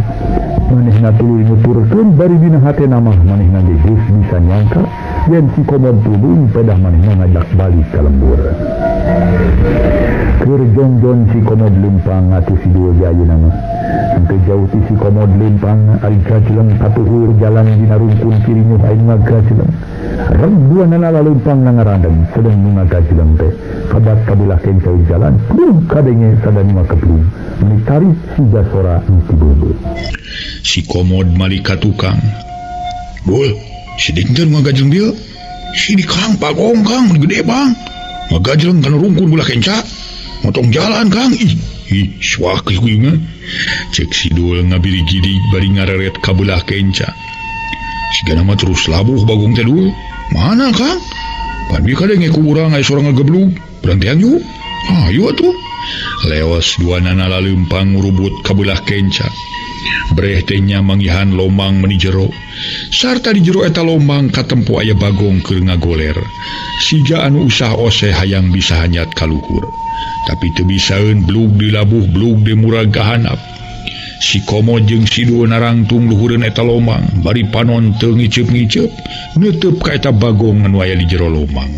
Manehna tuluy nuturkeun bari dina hatena mah manehna ge geus bisa nyangka yen si Komod tuluy pedah manehna ngajak balik ka lembur. Keur jongjon si Komod lempang atuh si Dul ge ayeuna mah. Henteu jauh ti si Komod lempang ari gajleng katuhur jalan dina rungkun kirinyuh aing ngagajleng. Rengduanana lalempang na ngarandeng sedeng nu ngagajleng teh kabat kabelah kenca jalan plung kadenge sadani mah keplung meuni tarik siga sora nu tibeubeuh. Si Komod malik ka tukang. Dul, sidik teh nu ngagajleng dieu. Sidik Kang Bagong Kang mun gede Bang. Ngagajleng kana rungkun belah kenca. Motong jalan Kang. Ih, ih suak ieu mah. Cek si Dul ngabiri-girig bari ngareret ka belah kenca. Sigana mah terus labuh Bagong teh Dul. Mana Kang? Pan bi kadenge ku urang aya sora ngageblug. Berantian yuk. Ayo atuh. Leos dua nana lalempang ngurubut ka belah kenca. Breh teh nya manggihan lomang meni jero. Sarta di jero eta lomang katempo aya Bagong keur ngagoler. Siga anu usah oseh hayang bisa hanyat ka luhur. Tapi teu bisaeun blug dilabuh blug dimurag ka handap. Si Komod jeung si Dul narangtung luhureun eta lomang, bari panon teu ngiceup-ngiceup, neuteub ka eta Bagong anu aya di jero lomang.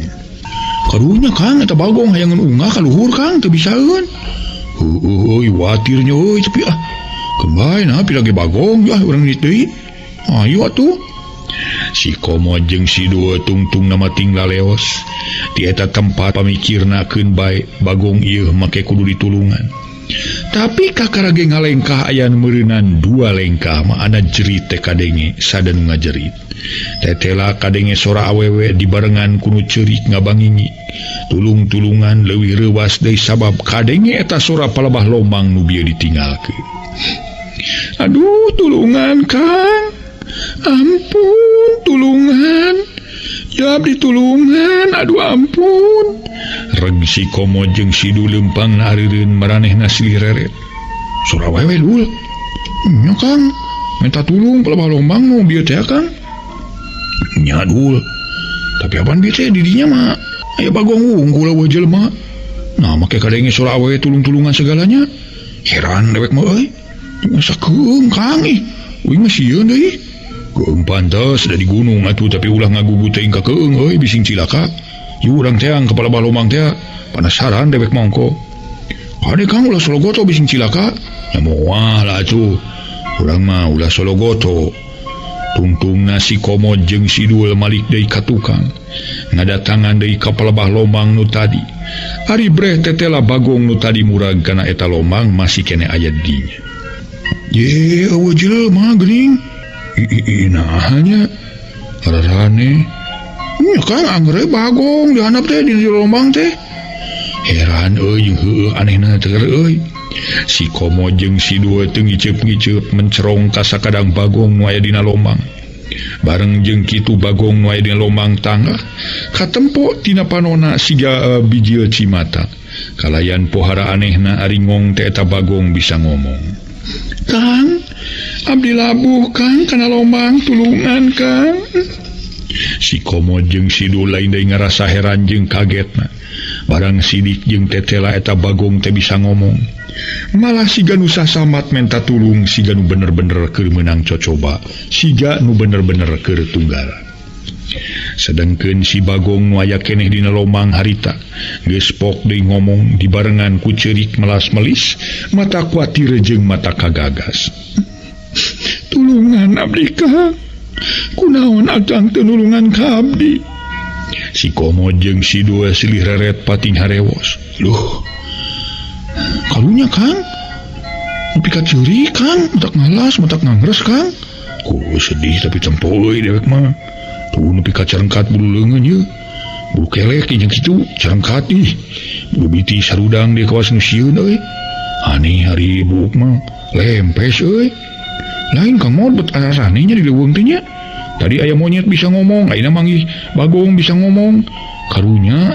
Karunya Kang eta Bagong hayangeun ungah ka luhur Kang teu bisaeun. Heueuh euy watir nya euy tapi ah. Kembali nah pira ge Bagong ya urang ni deui. Ayo atuh. Si Komod jeung si Dul tungtung nama ting laleos. Di eta tempat pamikirna keun bae Bagong ieu make kudu ditulungan. Tapi kakara ge ngalengkah aya nu meureunan dua lengkah mah ana jerit teh kadenge sada nu ngajerit. Tetela kadenge sora awewe dibarengan ku nu ceurik ngabangingi. Tulung-tulungan leuwih reuwas deui sabab kadenge eta sora palebah lomang nu bieu ditinggalkeun. Aduh tulungan Kang. Ampun tulungan. Da abdi tulungan, aduh ampun. Reg si Komo jeung si Dul leumpang areureun maranehna silih reret. Sora wewe Dul. Nya Kang, minta tulung pelebah lombang nu bieu teh Kang. Nya Dul. Tapi apaan bieu teh di dinya mah aya bagong wungkul eueuh jelema. Nah make kadenge sora awewe tulung-tulungan segalanya. Heran dewek mah euy. Masa keung Kang ih. Uing mah sieun deui. Keung pantes da di gunung atuh tapi ulah ngagugu teuing ka keung euy bising cilaka. Ieu urang teang kepala balomang teh penasaran dewek mah ongko. Kade Kang ulah sologoto bising cilaka. Ya moal lah atuh. Urang mah ulah sologoto. Tungtungna si Komo jeung si Dul malik deui ka tukang. Ngadatangan deui ka palebah lomang nu tadi. Ari breh tetela bagong nu tadi murag kana eta lomang masih kene aya dinya. Ye eueuh jelema geuning. Ih naha nya. Rarane. Nya Kang angger bagong di handap teh di lomang teh. Heran euy heueuh anehna teh euy. Si Komo jeung si Dul teu ngiceup-ngiceup mencerong ka sakadang bagong nu aya dina lomang. Bareng jeung kitu bagong nu aya dina lomang tangah katempo tina panona siga bijil cimata. Kalayan pohara anehna ari ngong teh eta bagong bisa ngomong. Kang, abdi labuh Kang kana lomang tulungan Kang. Si Komo jeung si Dul lain deui ngarasa heran jeung kagetna. Barang sidik jeung tetela eta bagong teh bisa ngomong. Malah siga nu sasamat menta tulung siga nu bener-bener keur meunang cocoba, siga nu bener-bener keur tunggalan. Sedengkeun si bagong nu aya keneh dina lomang harita geus pok deui ngomong dibarengan ku ceurik melas-melis, mata kuatir jeung mata kagagas. Tulungan abdi Kang. Kunaon akang teu nulungan ka abdi? Si Komo jeung si Dul silih reret pating harewos. Luh. Karunya Kang. Nepi ka ceurik Kang, matak ngalas, matak ngangres Kang. Ku sedih tapi tempo euy dewek mah. Tuh nepi ka carengkat bulu leungeun ieu. Bulu kelek jeung kitu carengkat ih. Bulu biti sarudang di kawas nu sieun euy. Aneh ari buuk mah lempes euy. Lain Kang Mod bet ararane nya di leuweung teh nya. Tadi aya monyet bisa ngomong, ayeuna manggih bagong bisa ngomong. Karunya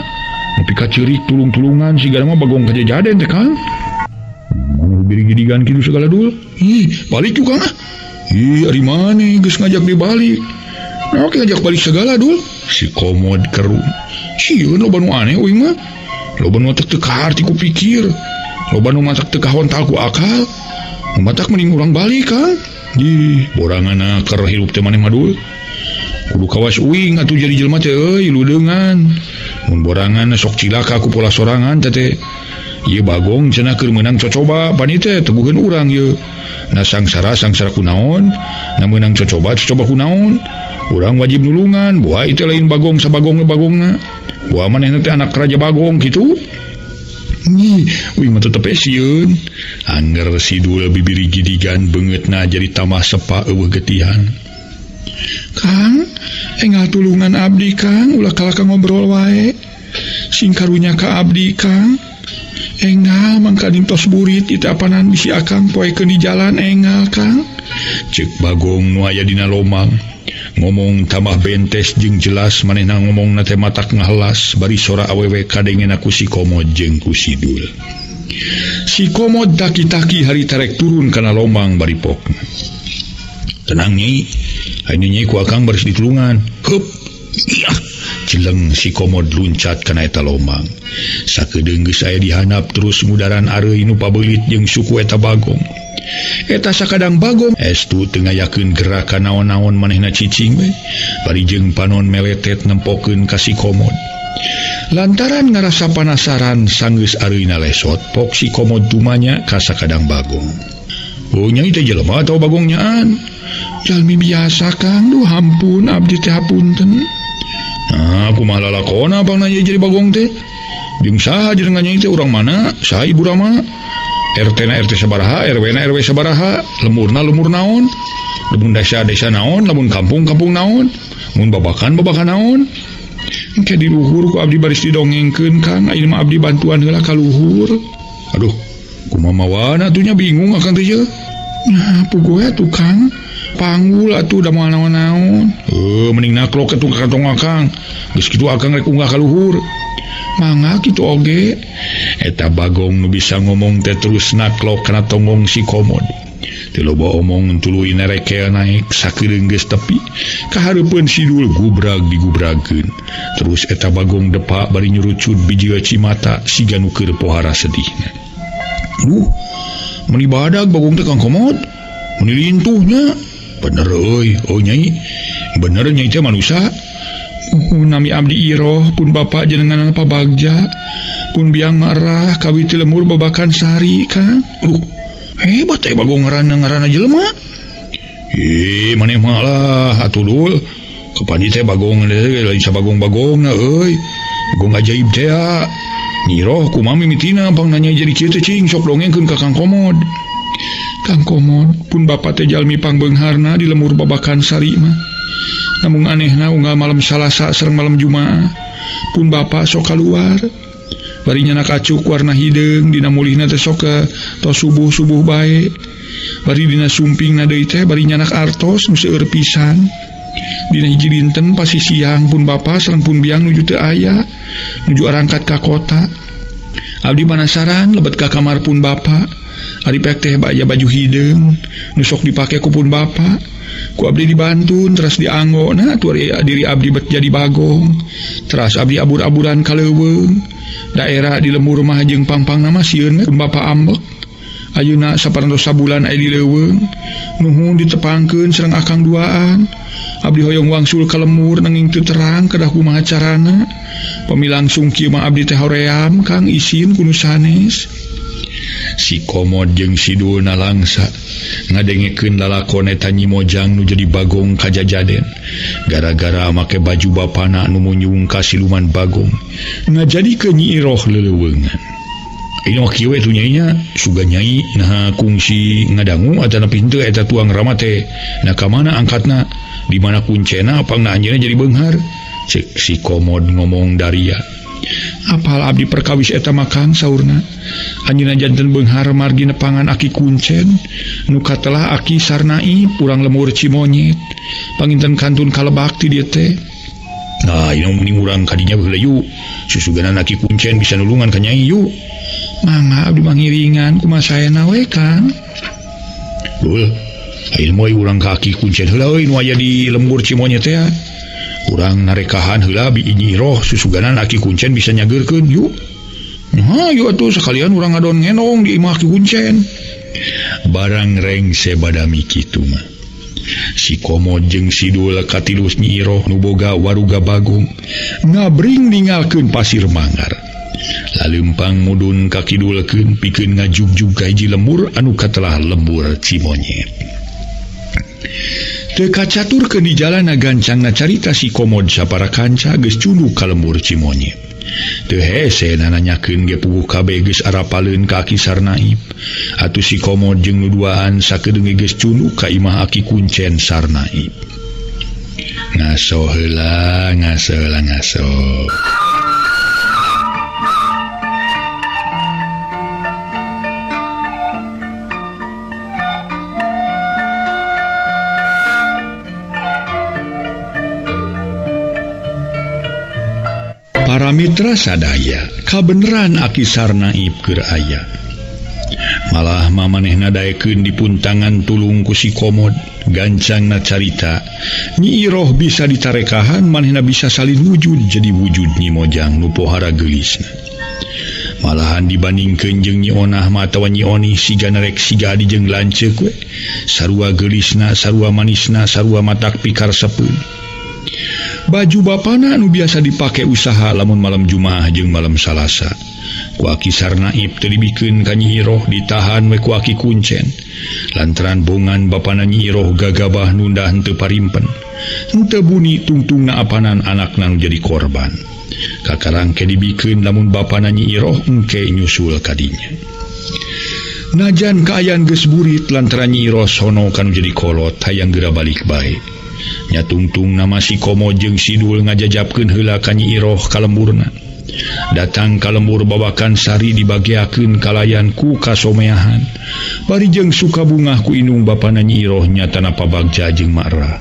nepi ka ceurik tulung-tulungan sigana mah bagong kajajaden teh Kang. Maneh biri-gidigan kitu segala Dul. Ih, balik juga Kang ah. Ih, ari maneh geus ngajak dia balik. Nah, oke ngajak balik segala Dul. Si Komod keru. Sieun loba nu aneh uing mah. Loba nu teu kaharti ku pikir. Loba nu matak teu kahontal ku akal. Matak mending urang balik Kang. Ih, borangan keur hirup teh maneh mah Dul. Kudu kawas uing atuh jadi jelema teh euy ludeungan. Mun borangan sok cilaka ku pola sorangan teh teh. Ieu bagong cenah keur meunang cocoba pan ieu teh teguheun urang ieu. Na sangsara sangsara kunaon, na meunang cocoba cocoba kunaon. Urang wajib nulungan, buah itu lain bagong sabagong bagongna. Buah manehna teh anak raja bagong kitu. Nih, uing mah tetep sieun. Angger si Dul bibiri gidigan beungeutna jadi tambah sepa eueuh getihan. Kang, enggal tulungan abdi Kang, ulah kalaka ngobrol wae. Sing karunya ka abdi Kang. Enggal mangkaning tos burit ieu teh apanan bisi akang poekeun di jalan enggal Kang. Ceuk bagong nu aya dina lomang. Ngomong tambah bentes jeung jelas manehna ngomongna teh matak ngahelas bari sora awewe kadengena ku si Komo jeung ku si Dul. Si Komo taki-taki hari tarek turun kana lomang bari pokna. Tenang Nyai, ayeuna Nyai ku akang baris ditulungan. Heup. Iya. Cileng si Komod luncat kana eta lomang. Sakedeung geus aya dihandap terus ngudaran areuy nu pabeulit jeung suku eta bagong. Eta sakadang bagong estu teu ngayakeun gerakan naon-naon manehna cicing we. Bari jeung panon meletet nempokeun ka si Komod. Lantaran ngarasa panasaran sanggeus areuyna lesot pok si Komod tumanya ka sakadang bagong. Oh nyai teh jelema atawa bagong nyaan? Jalmi biasa Kang, duh hampun abdi teh hapunten. Nah, kumaha lalakona pangna jadi bagong teh? Jeung saha jeung nyai teh urang mana? Saha ibu rama? RT na RT sabaraha, RW na RW sabaraha, lemurna lemur naon, lamun desa desa naon, lamun kampung kampung naon, mun babakan babakan naon. Engke di luhur ku abdi baris didongengkeun Kang, ayeuna mah abdi bantuan heula ka luhur. Aduh, kumaha mawana atuh nya bingung akang teh. Nah, puguh atuh Kang. Panggul atuh da moal naon-naon. Mending naklok atuh ka kantong akang. Geus kitu akang rek unggah ka luhur. Mangga kitu oge. Eta Bagong nu bisa ngomong teh terus naklok kana tonggong si Komod. Teu loba omong tuluy nerekel naik sakeureung geus tepi. Kahareupeun si Dul gubrag digubragkeun. Terus eta Bagong depak bari nyurucut biji cimata siga nu keur pohara sedihna. Duh, meuni badag Bagong teh Kang Komod. Meuni lintuhnya. Bener euy, oh nyai. Bener nyai teh manusa. Nami abdi Iroh pun bapak jenengan pabagja. Pun biang marah kawit lemur babakan sari Kang. Hebat teh Bagong ngaranna jelema. Maneh mah lah atuh Dul. Kapan teh Bagong lain sabagong-bagongna euy. Bagong ajaib teh. Nyi Iroh kumaha mimitina pang nanya jadi kieu teh cing sok dongengkeun ka Kang Komod. Kang Komod pun bapak teh jalmi pangbeungharna di lemur babakan sari mah. Namun anehna unggal malam Salasa sareng malam Jumaah pun bapak sok kaluar. Bari nyanak acuk warna hideung dina mulihna teh sok tos subuh-subuh bae. Bari dina sumpingna deui teh bari nyanak artos nu seueur pisan. Dina hiji dinten pasti siang pun bapak sareng pun biang nuju teu aya, nuju arangkat ka kota. Abdi panasaran lebet ka kamar pun bapak. Ari pek teh baya baju hideung nu sok dipake ku pun bapak. Ku abdi dibantun teras dianggona atuh diri abdi bet jadi bagong. Teras abdi abur-aburan ka leuweung. Daerah di lemur mah jeung pangpangna mah sieun pun bapak ambek. Ayeuna saparantos sabulan aya di leuweung. Nuhun ditepangkeun sareng akang duaan. Abdi hoyong wangsul ka lemur nanging teu terang kedah kumaha carana. Pami langsung kieu mah abdi teh hoream Kang isin ku nu sanes. Si Komod jeung si Dul nalangsa ngadengekeun lalakon eta Nyi Mojang nu jadi Bagong kajajaden. Gara-gara make baju bapana nu munyung ka siluman Bagong ngajadikeun Nyi Iroh leleuweungan. Ayeuna kieu we tuh nyai nya, sugan nyai naha kungsi ngadangu atanapi henteu eta tuang rama teh. Nah ka mana angkatna? Di mana kuncena pangna anjeunna jadi beunghar? Cek si Komod ngomong daria. Apal abdi perkawis eta makan saurna. Anjeunna janten beunghar margi nepangan aki kuncen nu katelah aki Sarnai pulang lemur Cimonyet. Panginten kantun kalebak ti dieu teh. Nah, ieu mending urang kadinya baheula yuk. Susuganan aki kuncen bisa nulungan ka nyai yuk. Mangga abdi mangiringan kumaha saena we Kang. Dul, ayeuna moe urang ka aki kuncen heula euy nu aya di lembur Cimonyet teh. Urang narekahan heula bi Nyi Iroh susuganan aki kuncen bisa nyageurkeun yuk. Nah, yuk atuh sekalian urang ngadon ngenong di imah aki kuncen. Barang rengse badami kitu mah. Si Komod jeung si Dul katilus Nyi Iroh nu boga waruga Bagong ngabring ninggalkeun pasir manggar. Lalempang mudun ka kidulkeun pikeun ngajugjug ka hiji lembur anu katelah lembur Cimonyet. Teu kacaturkeun di jalana gancangna carita si Komod sapara kanca geus cunduk ka lembur Cimonyet. Teu hese nanyakeun ge puguh kabeh geus arapaleun ka Aki Sarnaib. Atuh si Komod jeung nu duaan sakedeung geus cunduk ka imah aki kuncen Sarnaib. Ngaso heula, ngaso heula, ngaso. Para mitra sadaya, kabeneran Aki Sarnaib keur aya. Malah mamanehna daekeun dipuntangan tulung ku si Komod, gancangna carita. Nyi Iroh bisa ditarekahan, manehna bisa salin wujud jadi wujud Nyi Mojang nu pohara geulisna. Malahan dibandingkeun jeung Nyi Onah mah atawa Nyi Oni siga nerek siga adi jeung lanceuk we. Sarua geulisna, sarua manisna, sarua matak pikarsepeun. Baju bapana nu biasa dipake usaha lamun malam Jumaah jeung malam Salasa. Ku Aki Sarnaib teu dibikeun ka Nyi Iroh ditahan we ku aki kuncen. Lantaran bongan bapana Nyi Iroh gagabah nunda henteu parimpen. Henteu buni tungtungna apanan anakna nu jadi korban. Kakarang ke dibikeun lamun bapana Nyi Iroh engke nyusul kadinya. Najan kaayaan geus burit lantaran Nyi Iroh sono kanu jadi kolot hayang geura balik bae. Nyatungtung nama si Komo jeung si Dul ngajajapkeun heula ka Nyi Iroh ka lemburna. Datang ka lembur babakan sari dibageakeun kalayan ku kasomeahan. Bari jeung suka bungah ku indung bapana Nyi Iroh nyatana Pabagja jeung Ma'ra.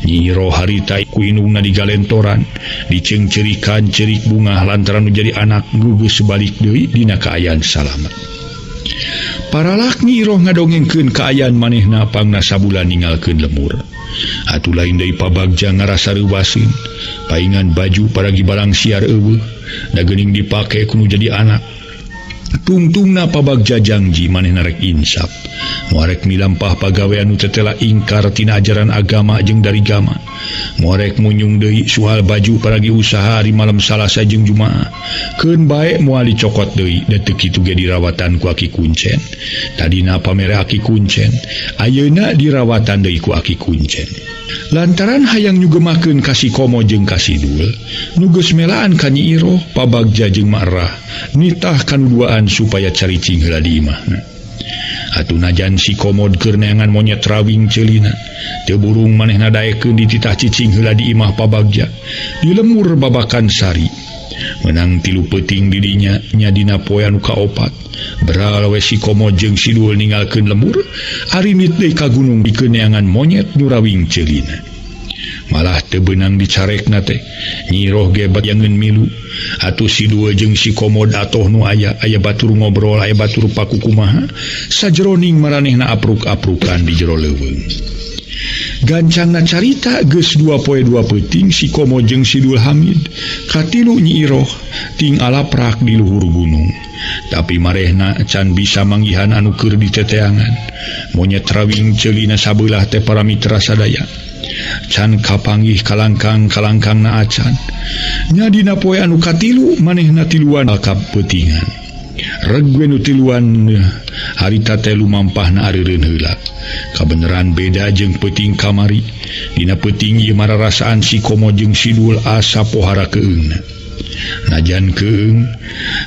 Nyi Iroh harita ku indungna digalentoran, diceungceurikan ceurik bungah lantaran nu jadi anak geus balik deui dina kaayaan salamet. Paralak Nyi Iroh ngadongengkeun kaayaan manehna pangna sabulan ninggalkeun lemur. Atuh lain deui Pabagja ngarasa reuwaseun, paingan baju paragi barang siar eueuh, da geuning dipake ku nu jadi anak. Tungtungna Pabagja jangji manehna rek insaf, moal rek milampah pagawean nu tetela ingkar tina ajaran agama jeung darigama. Moal rek munyung deui soal baju paragi usaha ari malam Salasa jeung Jumaah. Keun bae moal dicokot deui da teu kitu ge dirawatan ku Aki Kuncen. Tadina pamere Aki Kuncen, ayeuna dirawatan deui ku Aki Kuncen. Lantaran hayang nyugemakeun ka si Komo jeung ka si Dul, nu geus melaan ka Nyi Iroh, Pabagja jeung Ma'rah nitah kanu duaan supaya caricing heula di imahna. Atuh najan si Komod keur neangan monyet rawing ceulina, teu burung manehna daekeun dititah cicing heula di imah Pabagja, di lemur babakan sari. Menang tilu peuting di dinya nya dina poe anu kaopat. Beral we si Komo jeung si Dul ninggalkeun lemur, arinit deui ka gunung dikeun neangan monyet nu rawing ceulina. Malah teu beunang dicarekna teh, Nyi Iroh ge bayangeun milu. Atuh si Dul jeung si Komod atoh nu aya, aya batur ngobrol, aya batur pakukumaha, sajeroning maranehna apruk-aprukan di jero leuweung. Gancangna carita geus 2 poe 2 peuting si Komo jeung si Dul Hamid katilu Nyi Iroh ting alaprak di luhur gunung. Tapi marehna can bisa manggihan anu keur diteteangan. Monyet rawing ceulina sabeulah teh para mitra sadaya. Can kapanggih kalangkang-kalangkangna acan. Nya dina poe anu katilu manehna tiluan ka peutingan. Reg we nu tiluan harita teh lumampahna areureun heula. Kabeneran beda jeung peuting kamari. Dina peuting ieu mararasaan si Komo jeung si Dul asa pohara keungna. Najan keung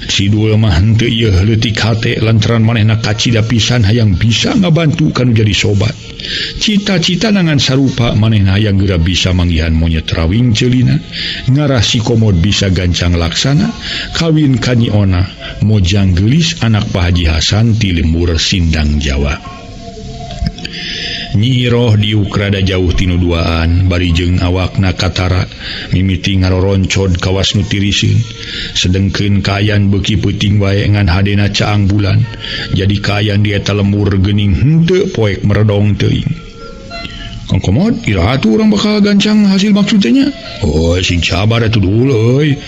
si Dul mah henteu ieu leutik hate lantaran manehna kacida pisan hayang bisa ngabantu kanu jadi sobat. Cita-cita nangan sarupa manehna hayang geura bisa manggihan monyet rawing ceulina, ngarah si Komod bisa gancang laksana kawin ka Nyi Onah mojang geulis anak Pak Haji Hasan ti lembur Sindang Jawa. Nyi Iroh diuk rada jauh tinu duaan bari jeung awakna katara mimiti ngaroroncod kawas nu tiriseun, sedengkeun kaayaan beuki peuting wae ngan hadena caang bulan jadi kaayaan di eta lembur geuning henteu poek meredong teuing. Kang Komod, iraha atuh urang bakal gancang hasil maksud teh nya? Oh, sing sabar atuh dulu euy.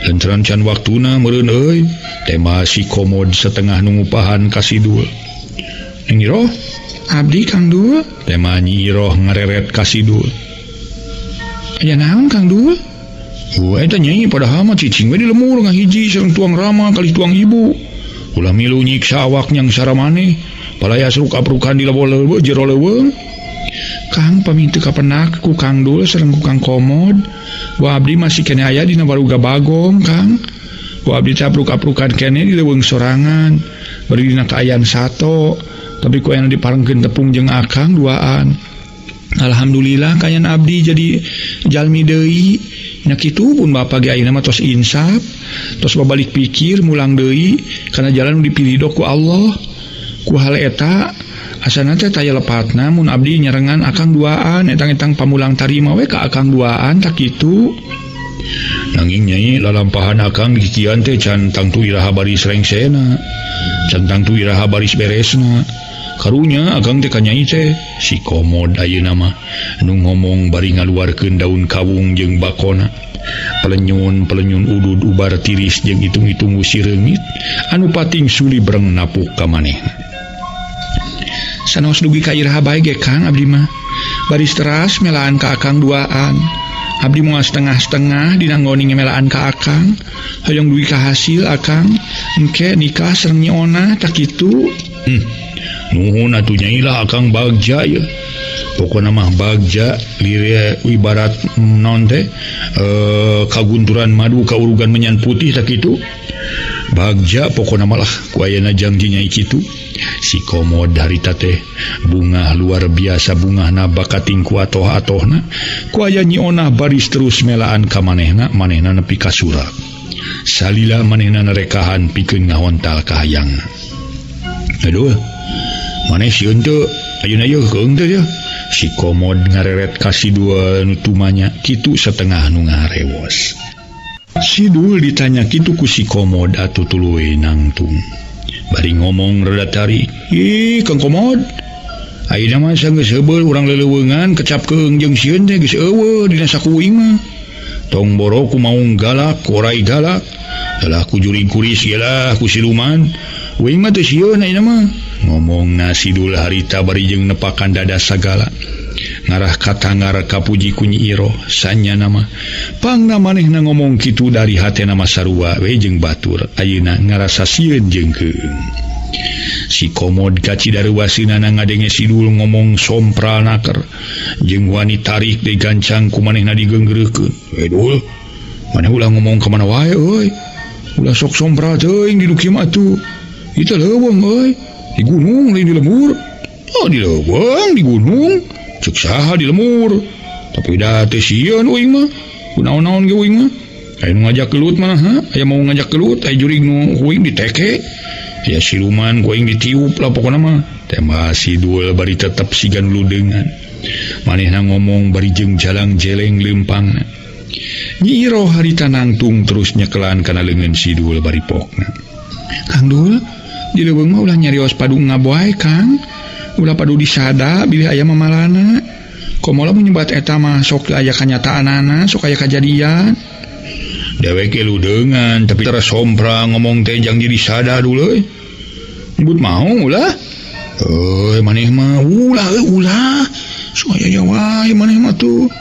Lantaran can waktuna meureun euy. Tema si Komod setengah nungupahan ka si Dul. Neng Iroh, abdi Kang Dul. Tema Nyi Iroh ngareret ka si Dul. Aya naon Kang Dul? Oh, eta nyai padahal mah cicing we di lemur ngahiji sareng tuang rama kali tuang ibu. Ulah milu nyiksa awak nyang saramane, palaya seruk-aprukan di lebo-lebo jero leuweung. Kang pamintu kapenak ku Kang Dul sareng ku Kang Komod. Wa abdi masih kene aya dina baruga Bagong, Kang. Wa abdi capruk-aprukan kene di leuweung sorangan, bari dina kaayaan sato. Tapi ku aya diparengkeun tepung jeung akang duaan. Alhamdulillah kayan abdi jadi jalmi deui. Nya kitu pun bapa ge ayeuna mah tos insaf, tos babalik pikir mulang deui kana jalan nu dipilih ku Allah. Ku hal eta asana teh taya lepatna mun abdi nyarengan akang duaan etang-etang pamulang tarima we ka akang duaan tak kitu. Nanging nyai lalampahan akang dikikian teh can tangtu iraha baris rengsena, can tangtu iraha baris beresna. Karunya akang teh ka nyai teh si Komod ayeuna mah nu ngomong bari ngaluarkeun daun kawung jeung bakona. Pelenyun-pelenyun udud ubar tiris jeung hitung-hitung si reungit anu pating suli breng napuk ka manehna. Sanaos dugi ka iraha bae ge Kang abdi mah. Baris teras melaan ka akang duaan. Abdi moal setengah-setengah dina ngoni ngemelaan ka akang. Hoyong dugi ka hasil akang. Engke nikah sareng Nyi Onah tak kitu. Nuhun atuh nyai lah akang bagja ye. Pokona mah bagja lire ibarat non teh kagunturan madu kaurugan menyan putih tak kitu. Bagja pokona malah ku ayeuna jangji nyai kitu. Si Komod harita teh bungah luar biasa bungahna bakating ku atoh-atohna ku aya Nyi Onah baris terus melaan ka manehna, manehna nepi ka surak. Salila manehna narekahan pikeun ngahontal kahayangna. Aduh, maneh sieun teu? Ayeuna yeuh keung teu yeuh. Si Komod ngareret ka si Dul nu tumanya kitu setengah nu ngarewos. Si Dul ditanya kitu ku si Komod atuh tuluy nangtung. Bari ngomong rada tarik, "Ih, Kang Komod, ayeuna mah sanggeus heubeul urang leleuweungan kecap keung jeung sieun teh geus eueuh dina sakuing mah. Tong boro ku maung galak, korai galak. Lah ku juring kuris ge lah ku siluman. Uing mah teu sieun ayeuna mah." Ngomongna si Dul harita bari jeung nepakan dada sagala. Ngarah katangar kapuji ku Nyi Iroh sanyana mah. Pangna manehna ngomong kitu dari hatena mah sarua we jeung batur. Ayeuna ngarasa sieun jeung keung. Si Komod kacidaruwaseunana ngadenge si Dul ngomong sompral naker jeung wani tarik deui gancang ku manehna digeunggeurekeun. "Eh Dul, maneh ulah ngomong ka mana wae euy. Ulah sok sompral teuing di duki mah atuh. Ieu teh leuweung euy, di gunung lain di lembur. Oh di leuweung di gunung, ceuk saha di lemur. Tapi da teu sieun uing mah. Kunaon-naon ge uing mah. Aya nu ngajak gelut mah ha, aya mau ngajak gelut, aya jurig nu uing diteke. Ya siluman ku aing ditiup lah pokona mah." Tema si Dul bari tetep sigan ludengan. Manehna ngomong bari jeung jalang jeleng leumpangna. Nyi Iroh harita nangtung terus nyekelan kana leungeun si Dul bari pokna. "Kang Dul, di leuweung mah ulah nyarios padu ngaboe Kang. Ulah padu disada bilih aya mamalana. Komo lamun nyebat eta mah sok aya kanyataanana, sok aya kajadian." Dewek ludengan tapi tara sompra ngomong teh jang jadi sada dulu euy. Nyebut mau ulah. Euy maneh mah ulah euy ulah. Sok aya wae maneh mah tuh.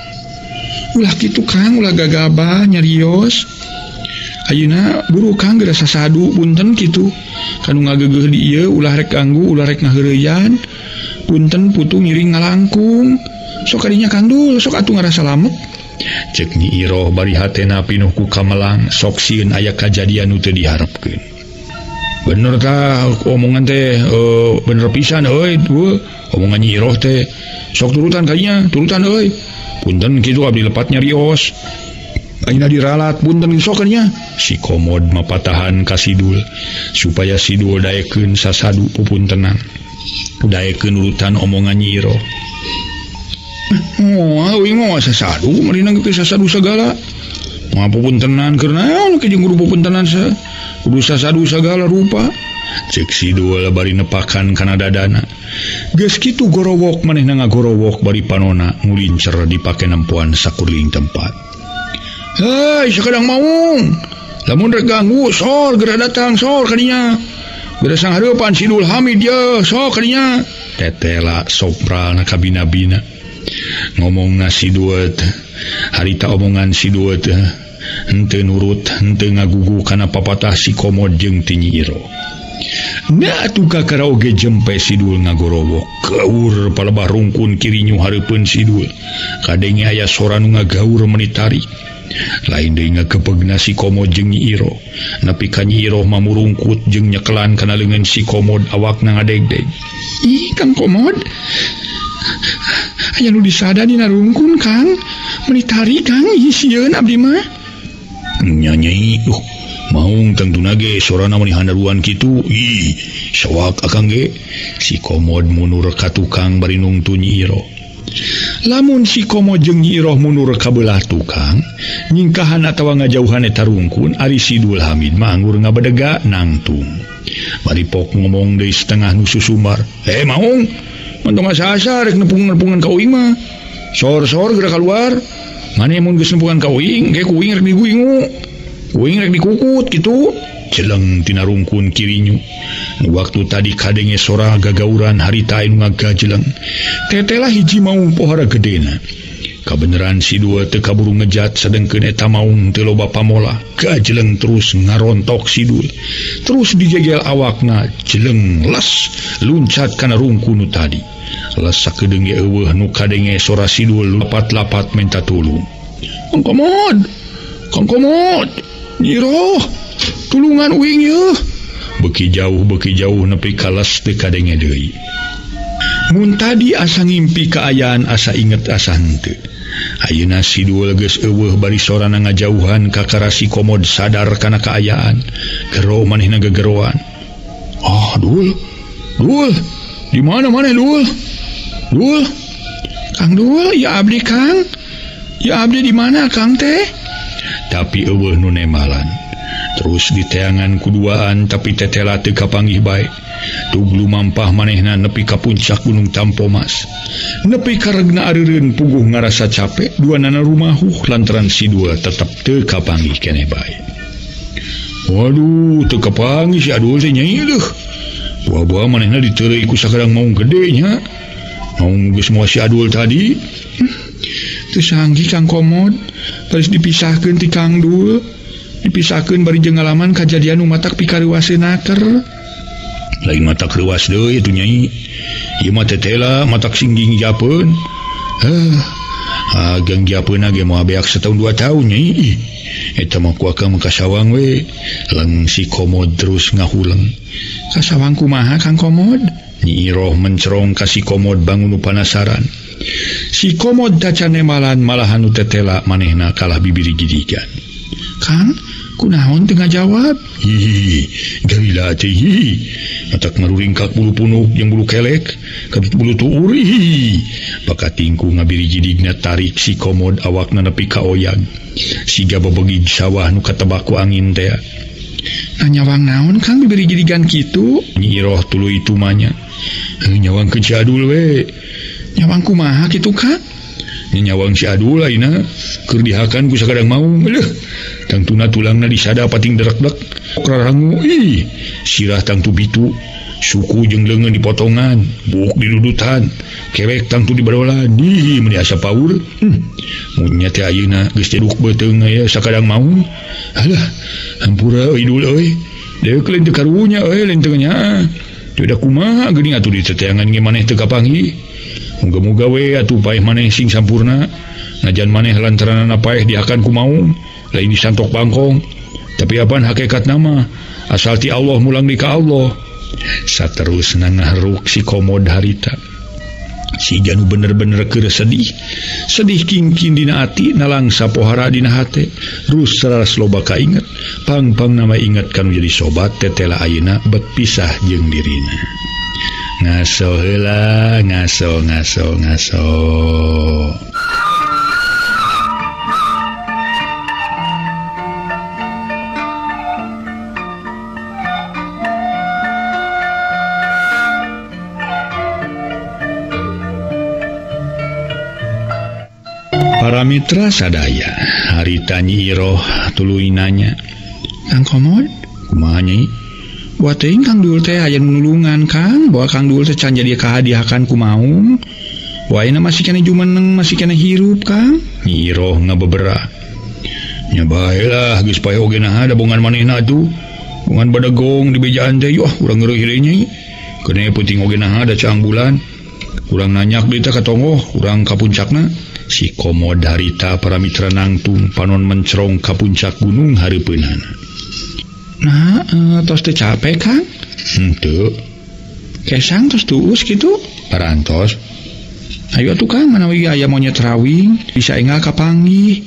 Ulah kitu Kang, ulah gagabah nyarios. Ayeuna buru Kang geura sasadu punten kitu. Kanu ngageugeuh di ieu ulah rek ganggu, ulah rek ngaheureuyan. Punten putu ngiring ngalangkung. Sok kadinya Kang Dul, sok atuh ngarasa lamet. Cek Nyi Iroh bari hatena pinuh ku kamelang sok sieun aya kajadian nu teu diharepkeun. Bener tah omongan teh bener pisan euy, omongan Nyi Iroh teh. Sok turutan kadinya, turutan euy. Punten kitu abdi lepat nyarios. Ayeuna diralat punten sok kadinya. Si Komod mapatahan ka si Dul supaya si Dul daekeun sasadu pupuntenan. Daekeun urutan omongan Nyi Iroh. Oh, uing mah sasadu, marina ge sasadu sagala. Moal pupuntenan keur naon ke jeung kudu pupuntenan sa. Kudu sasadu sagala rupa. Ceuk si Dul bari nepakan kana dadana. Geus kitu gorowok manehna ngagorowok bari panona ngulincer dipake nempoan sakuring tempat. "Hei, sakadang maung. Lamun rek ganggu, sor geura datang, sor kadinya. Geura sanghareupan si Dul Hamid ye, sok kadinya." Tetela sopralna kabina-bina. Ngomongna si Dul harita omongan si Dul henteu nurut, henteu ngagugu kana papatah si Komod jeung ti Nyi Iroh. Nah atuh kakara oge jempe si Dul ngagorowok. Gaur palebah rungkun kirinyu hareupeun si Dul. Kadenge aya sora nu ngagaur meuni tarik. Lain deui ngagepegna si Komod jeung Nyi Iroh. Nepi ka Nyi Iroh mamurungkut jeung nyekelan kana leungeun si Komod awakna ngadegdeg. "Ih, Kang Komod, aya nu disada dina rungkun Kang. Meuni tarik Kang, ih sieun abdi mah." "Nya Nyai, maung tangtuna ge sorana meuni handaruan kitu. Ih, sawak akang ge." Si Komod mundur ka tukang bari nungtu Nyi Iroh. Lamun si Komod jeung Nyi Iroh mundur ka beulah tukang, nyingkahan atawa ngajauhan eta rungkun, ari si Dul Hamid mah anggur ngabedega nangtung. Bari pok ngomong deui setengah nu susumbar. "Eh maung, mantong asa-asa rek nepung-nepungan ka uing mah. Sor-sor geura kaluar. Mane mun geus nepungan ka uing, ge ku uing rek diguingu. Uing rek dikukut kitu." Celeng tina rungkun kirinyu. Waktu tadi kadenge sora gagauran harita anu ngagajeleng. Tetelah hiji maung pohara gedena. Kabeneran si Dul teu kaburu ngejat sadengkeun eta maung teu loba pamola. Gajeleng terus ngarontok si Dul. Terus digegel awakna jeleng les luncat kana rungkun nu tadi. Les sakedeung ge eueuh nu kadenge sora si Dul lapat-lapat menta tulung. "Kang Komod! Kang Komod! Nyi Iroh! Tulungan uing yeuh!" Beuki jauh nepi ka les teu kadenge deui. Mun tadi asa ngimpi kaayaan asa inget asa henteu. Ayeuna si Dul geus eueuh bari sorana ngajauhan kakara si Komod sadar kana kaayaan. Gero manehna gegeroan. Ah, Dul. Dul, di mana maneh Dul? Dul. Kang Dul, ya abdi Kang. Ya abdi di mana Kang teh? Tapi eueuh nu nemalan. Terus diteangan kuduaan tapi tetela teu kapanggih bae. Tug lumampah manehna nepi ka puncak Gunung Tampomas. Nepi karegna areureun puguh ngarasa capek duanana rumahuh lantaran si Dul tetep teu kapanggih keneh bae. Waduh, teu kapanggih si Adul teh nyai leuh. Buah-buah manehna diteureuy ku sakadang maung gede nya. Maung geus moal si Adul tadi. Teu sanggih Kang Komod, baris dipisahkeun ti Kang Dul. Dipisahkeun bari jeung ngalaman kajadian nu matak pikareuwaseun naker. Lain matak reuwas deui atuh nyai. Ieu mah tetela matak singging japeun. Ageng japeunna ge moal beak setahun 2 tahun nyai. Ih, eta mah ku akang kasawang we. Leng si Komod terus ngahuleng. Kasawang kumaha Kang Komod? Nyi Iroh mencerong ka si Komod bangun nu panasaran. Si Komod tacan nemalan malahan nu tetela manehna kalah bibiri gidigan. Kang, kunaon teu ngajawab? Hihi, gila teh hihi. Matak maruringkak bulu punuk jeung bulu kelek, katut bulu tuur hihi. Pakatingku ngabiri jidigna tarik si Komod awakna nepi ka oyag. Siga bebegig sawah nu katebak ku angin teh. Nah, nyawang naon Kang bibiri gidigan kitu? Nyi Iroh tuluy tumanya. Nyawang ke si Adul we. Nyawang kumaha kitu Kang? Nyawang si Adul ayeuna keur dihakan ku sakadang maung. Leuh, tangtuna tulangna disada pating derekdek. Krarangu ih, sirah tangtu bitu, suku jeung leungeun dipotongan, buuk didudutan, kelek tangtu dibadolan. Ih, meuni asa paur. Mun nya teh ayeuna geus ceduk beuteung aya sakadang maung. Alah, hampura euy Dul euy. Deuk lain teu karunya euy, lain teu nyaah. Teu da kumaha geuning atuh diteteangan ge maneh teu kapanggih. Muga-muga we atuh paeh maneh sing sampurna. Najan maneh lantaranana paeh dihakan ku maung, lain disantok bangkong. Tapi apaan hakikat nama asal ti Allah mulang di ka Allah. Saterusna ngaharuk si Komod harita. Si Janu bener-bener keur sedih. Sedih kingkin dina ati, nalangsa pohara dina hate. Rus saras loba kainget, pang-pang nama inget kanu jadi sobat tetela ayeuna bet pisah jeung dirina. Ngaso heula, ngaso ngaso ngaso. Para mitra sadaya, harita Nyi Iroh tuluy nanya, Kang Komod, kumaha Nyai? Buat teuing Kang Dul teh aya nu nulungan Kang, bawa Kang Dul teh can jadi kahadihakan ku maung. Wae masih keneh jumeneng, masih keneh hirup Kang. Nyi Iroh ngabebera. Nya bae lah geus pae oge naha da bongan manehna atuh. Bongan badegong di bejaan teh, yuh urang ngeureui deui Nyai. Keun peuting oge naha da caang bulan. Urang nanyak deui teh ka tonggoh, urang ka puncakna. Si Komod harita para mitra nangtung panon mencerong ka puncak gunung hareupeunana. Nah, tos teu capek Kang? Henteu. Kesang tos tuus kitu? Parantos. Ayo atuh Kang, manawi aya monyet rawing, bisa enggal kapanggih.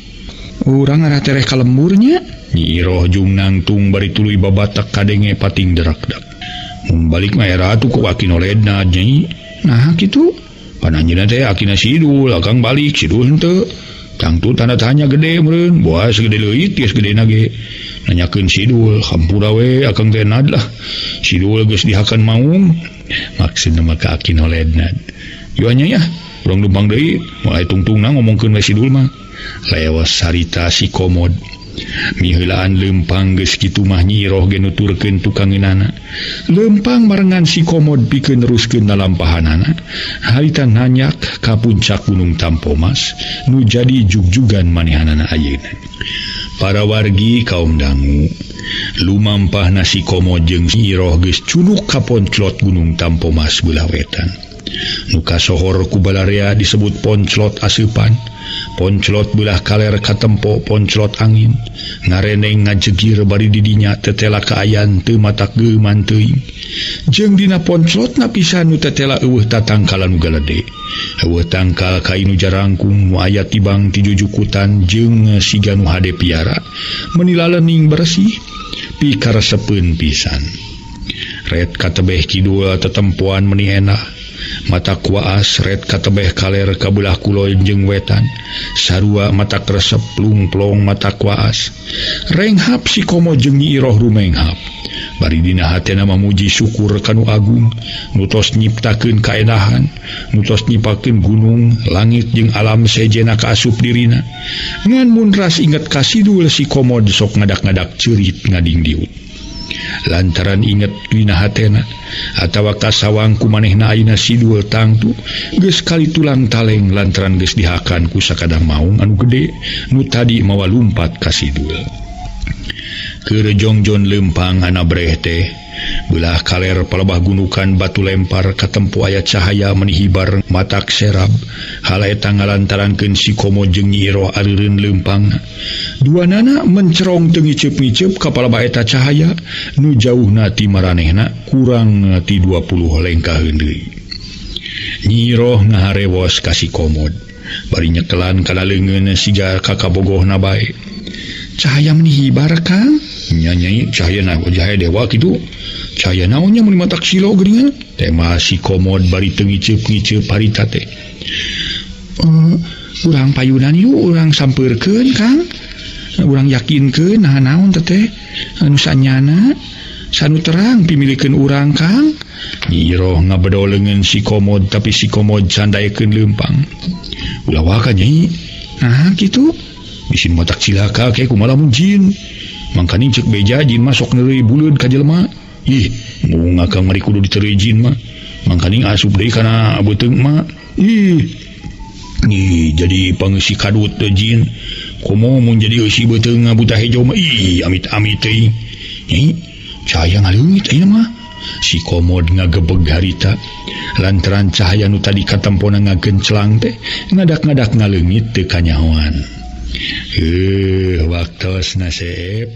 Urang arah tereh ka lemburnya. Nyi Iroh jung nangtung bari tuluy babatak kadenge pating derakdak. Mun balik mah era atuh ku aki noledna Nyai. Nah, kitu. Pananjeunna teh akina sidul, akang balik sidul henteu. Tangtu tanda tanya gede meureun, boa segede leuit geus gedena ge. Nanyakeun sidul, hampura we akang teh nad lah. Sidul geus dihakan maung. Maksudna mah ka aki noledna. Yuh nya ya, urang lumpang deui, moal tungtungna ngomongkeun we sidul mah. Lewas sarita si Komod. Miheulaan lempang geus kitu mah Nyi Iroh ge nuturkeun tukangeunana. Lempang barengan si Komod pikeun neruskeun lalampahanana. Harita nanyak ka puncak Gunung Tampomas nu jadi jugjugan manehanana ayeuna. Para wargi kaum dangu, lumampahna si Komod jeung Nyi Iroh geus cunuk ka ponclot Gunung Tampomas beulah wetan. Nu kasohor ku balarea disebut ponclot aseupan. Ponclot belah kaler katempo ponclot angin ngareneng ngajegir bari didinya tetela kaayan teu matak geuman teuing. Jeung dina ponclotna pisan nu tetela eueuh tatangkalan nu galede. Eueuh tangkal ka inu jarangkung nu aya tibang ti jujukutan jeung siga nu hade piara meuni lalening bersih pikaresepeun pisan. Red katebeh kidul tetempoan meuni enak. Mata kuaas red katebeh kaler kabelah kulon jeung wetan sarua mata resep plungplong mata kuaas renghap si Komo jeung Nyi Iroh rumenghap bari dina hatena mamuji syukur kanu agung nu tos nyiptakeun kaenahan nu tos nyipakeun gunung langit jeung alam sejena kaasup dirina ngan mun ras inget ka Sidul si Komo sok ngadak-ngadak ceurit ngadingdiut lantaran inget dina hatena atawa kasawang ku manehna ayeuna Sidul tangtu geus kali tulang taleng lantaran geus dihakan ku sakadang maung anu gede nu tadi mawa lumpat ka Sidul. Keur jongjon lempang anabreh teh belah kaler palebah gunukan batu lempar katempo aya cahaya meni hibar matak serab hal eta ngalantarankeun si Komo jeung Nyi Iroh areureun lempangna. Duanana mencerong teu ngiceup-ngiceup ka palebah eta cahaya nu jauhna ti maranehna kurang ti 20 lengkaheun deui. Nyi Iroh ngaharewos ka si Komod bari nyekelan kana leungeun siga kakabogohna bae. Cahaya meni hibar Kang? Nya nyai cahaya na cahaya dewa kitu. Cahaya naonnya mun matak silo geuningan? Tema si Komod bari teu ngiceup-ngiceup harita teh. Urang payunan yuk, urang sampeurkeun Kang. Urang yakinkeun nah naon teh anu sanyana sanu terang pimilikeun urang Kang. Nyi Iroh ngabedo leungeun si Komod tapi si Komod candaekeun leumpang. Ulah waka nyai. Nah kitu. Bisin matak cilaka kayak kumaha lamun jin. Mangkaning cek beja jin mah sok neureuy buleud ka jelema. Ih, mung akang mari kudu diteureuy jin mah. Mangkaning asup deui kana beuteung mah. Ih. Ih, jadi pangeusi kadut teh jin. Komo mun jadi eusi beuteung buta hejo mah. Ih, amit-amit teuing. Nyai, cahaya ngaleungit ayeuna mah. Si Komod ngagebeg harita lantaran cahaya nu tadi katempona ngagencelang teh ngadak-ngadak ngaleungit teu kanyahoan. Waktosna Seep.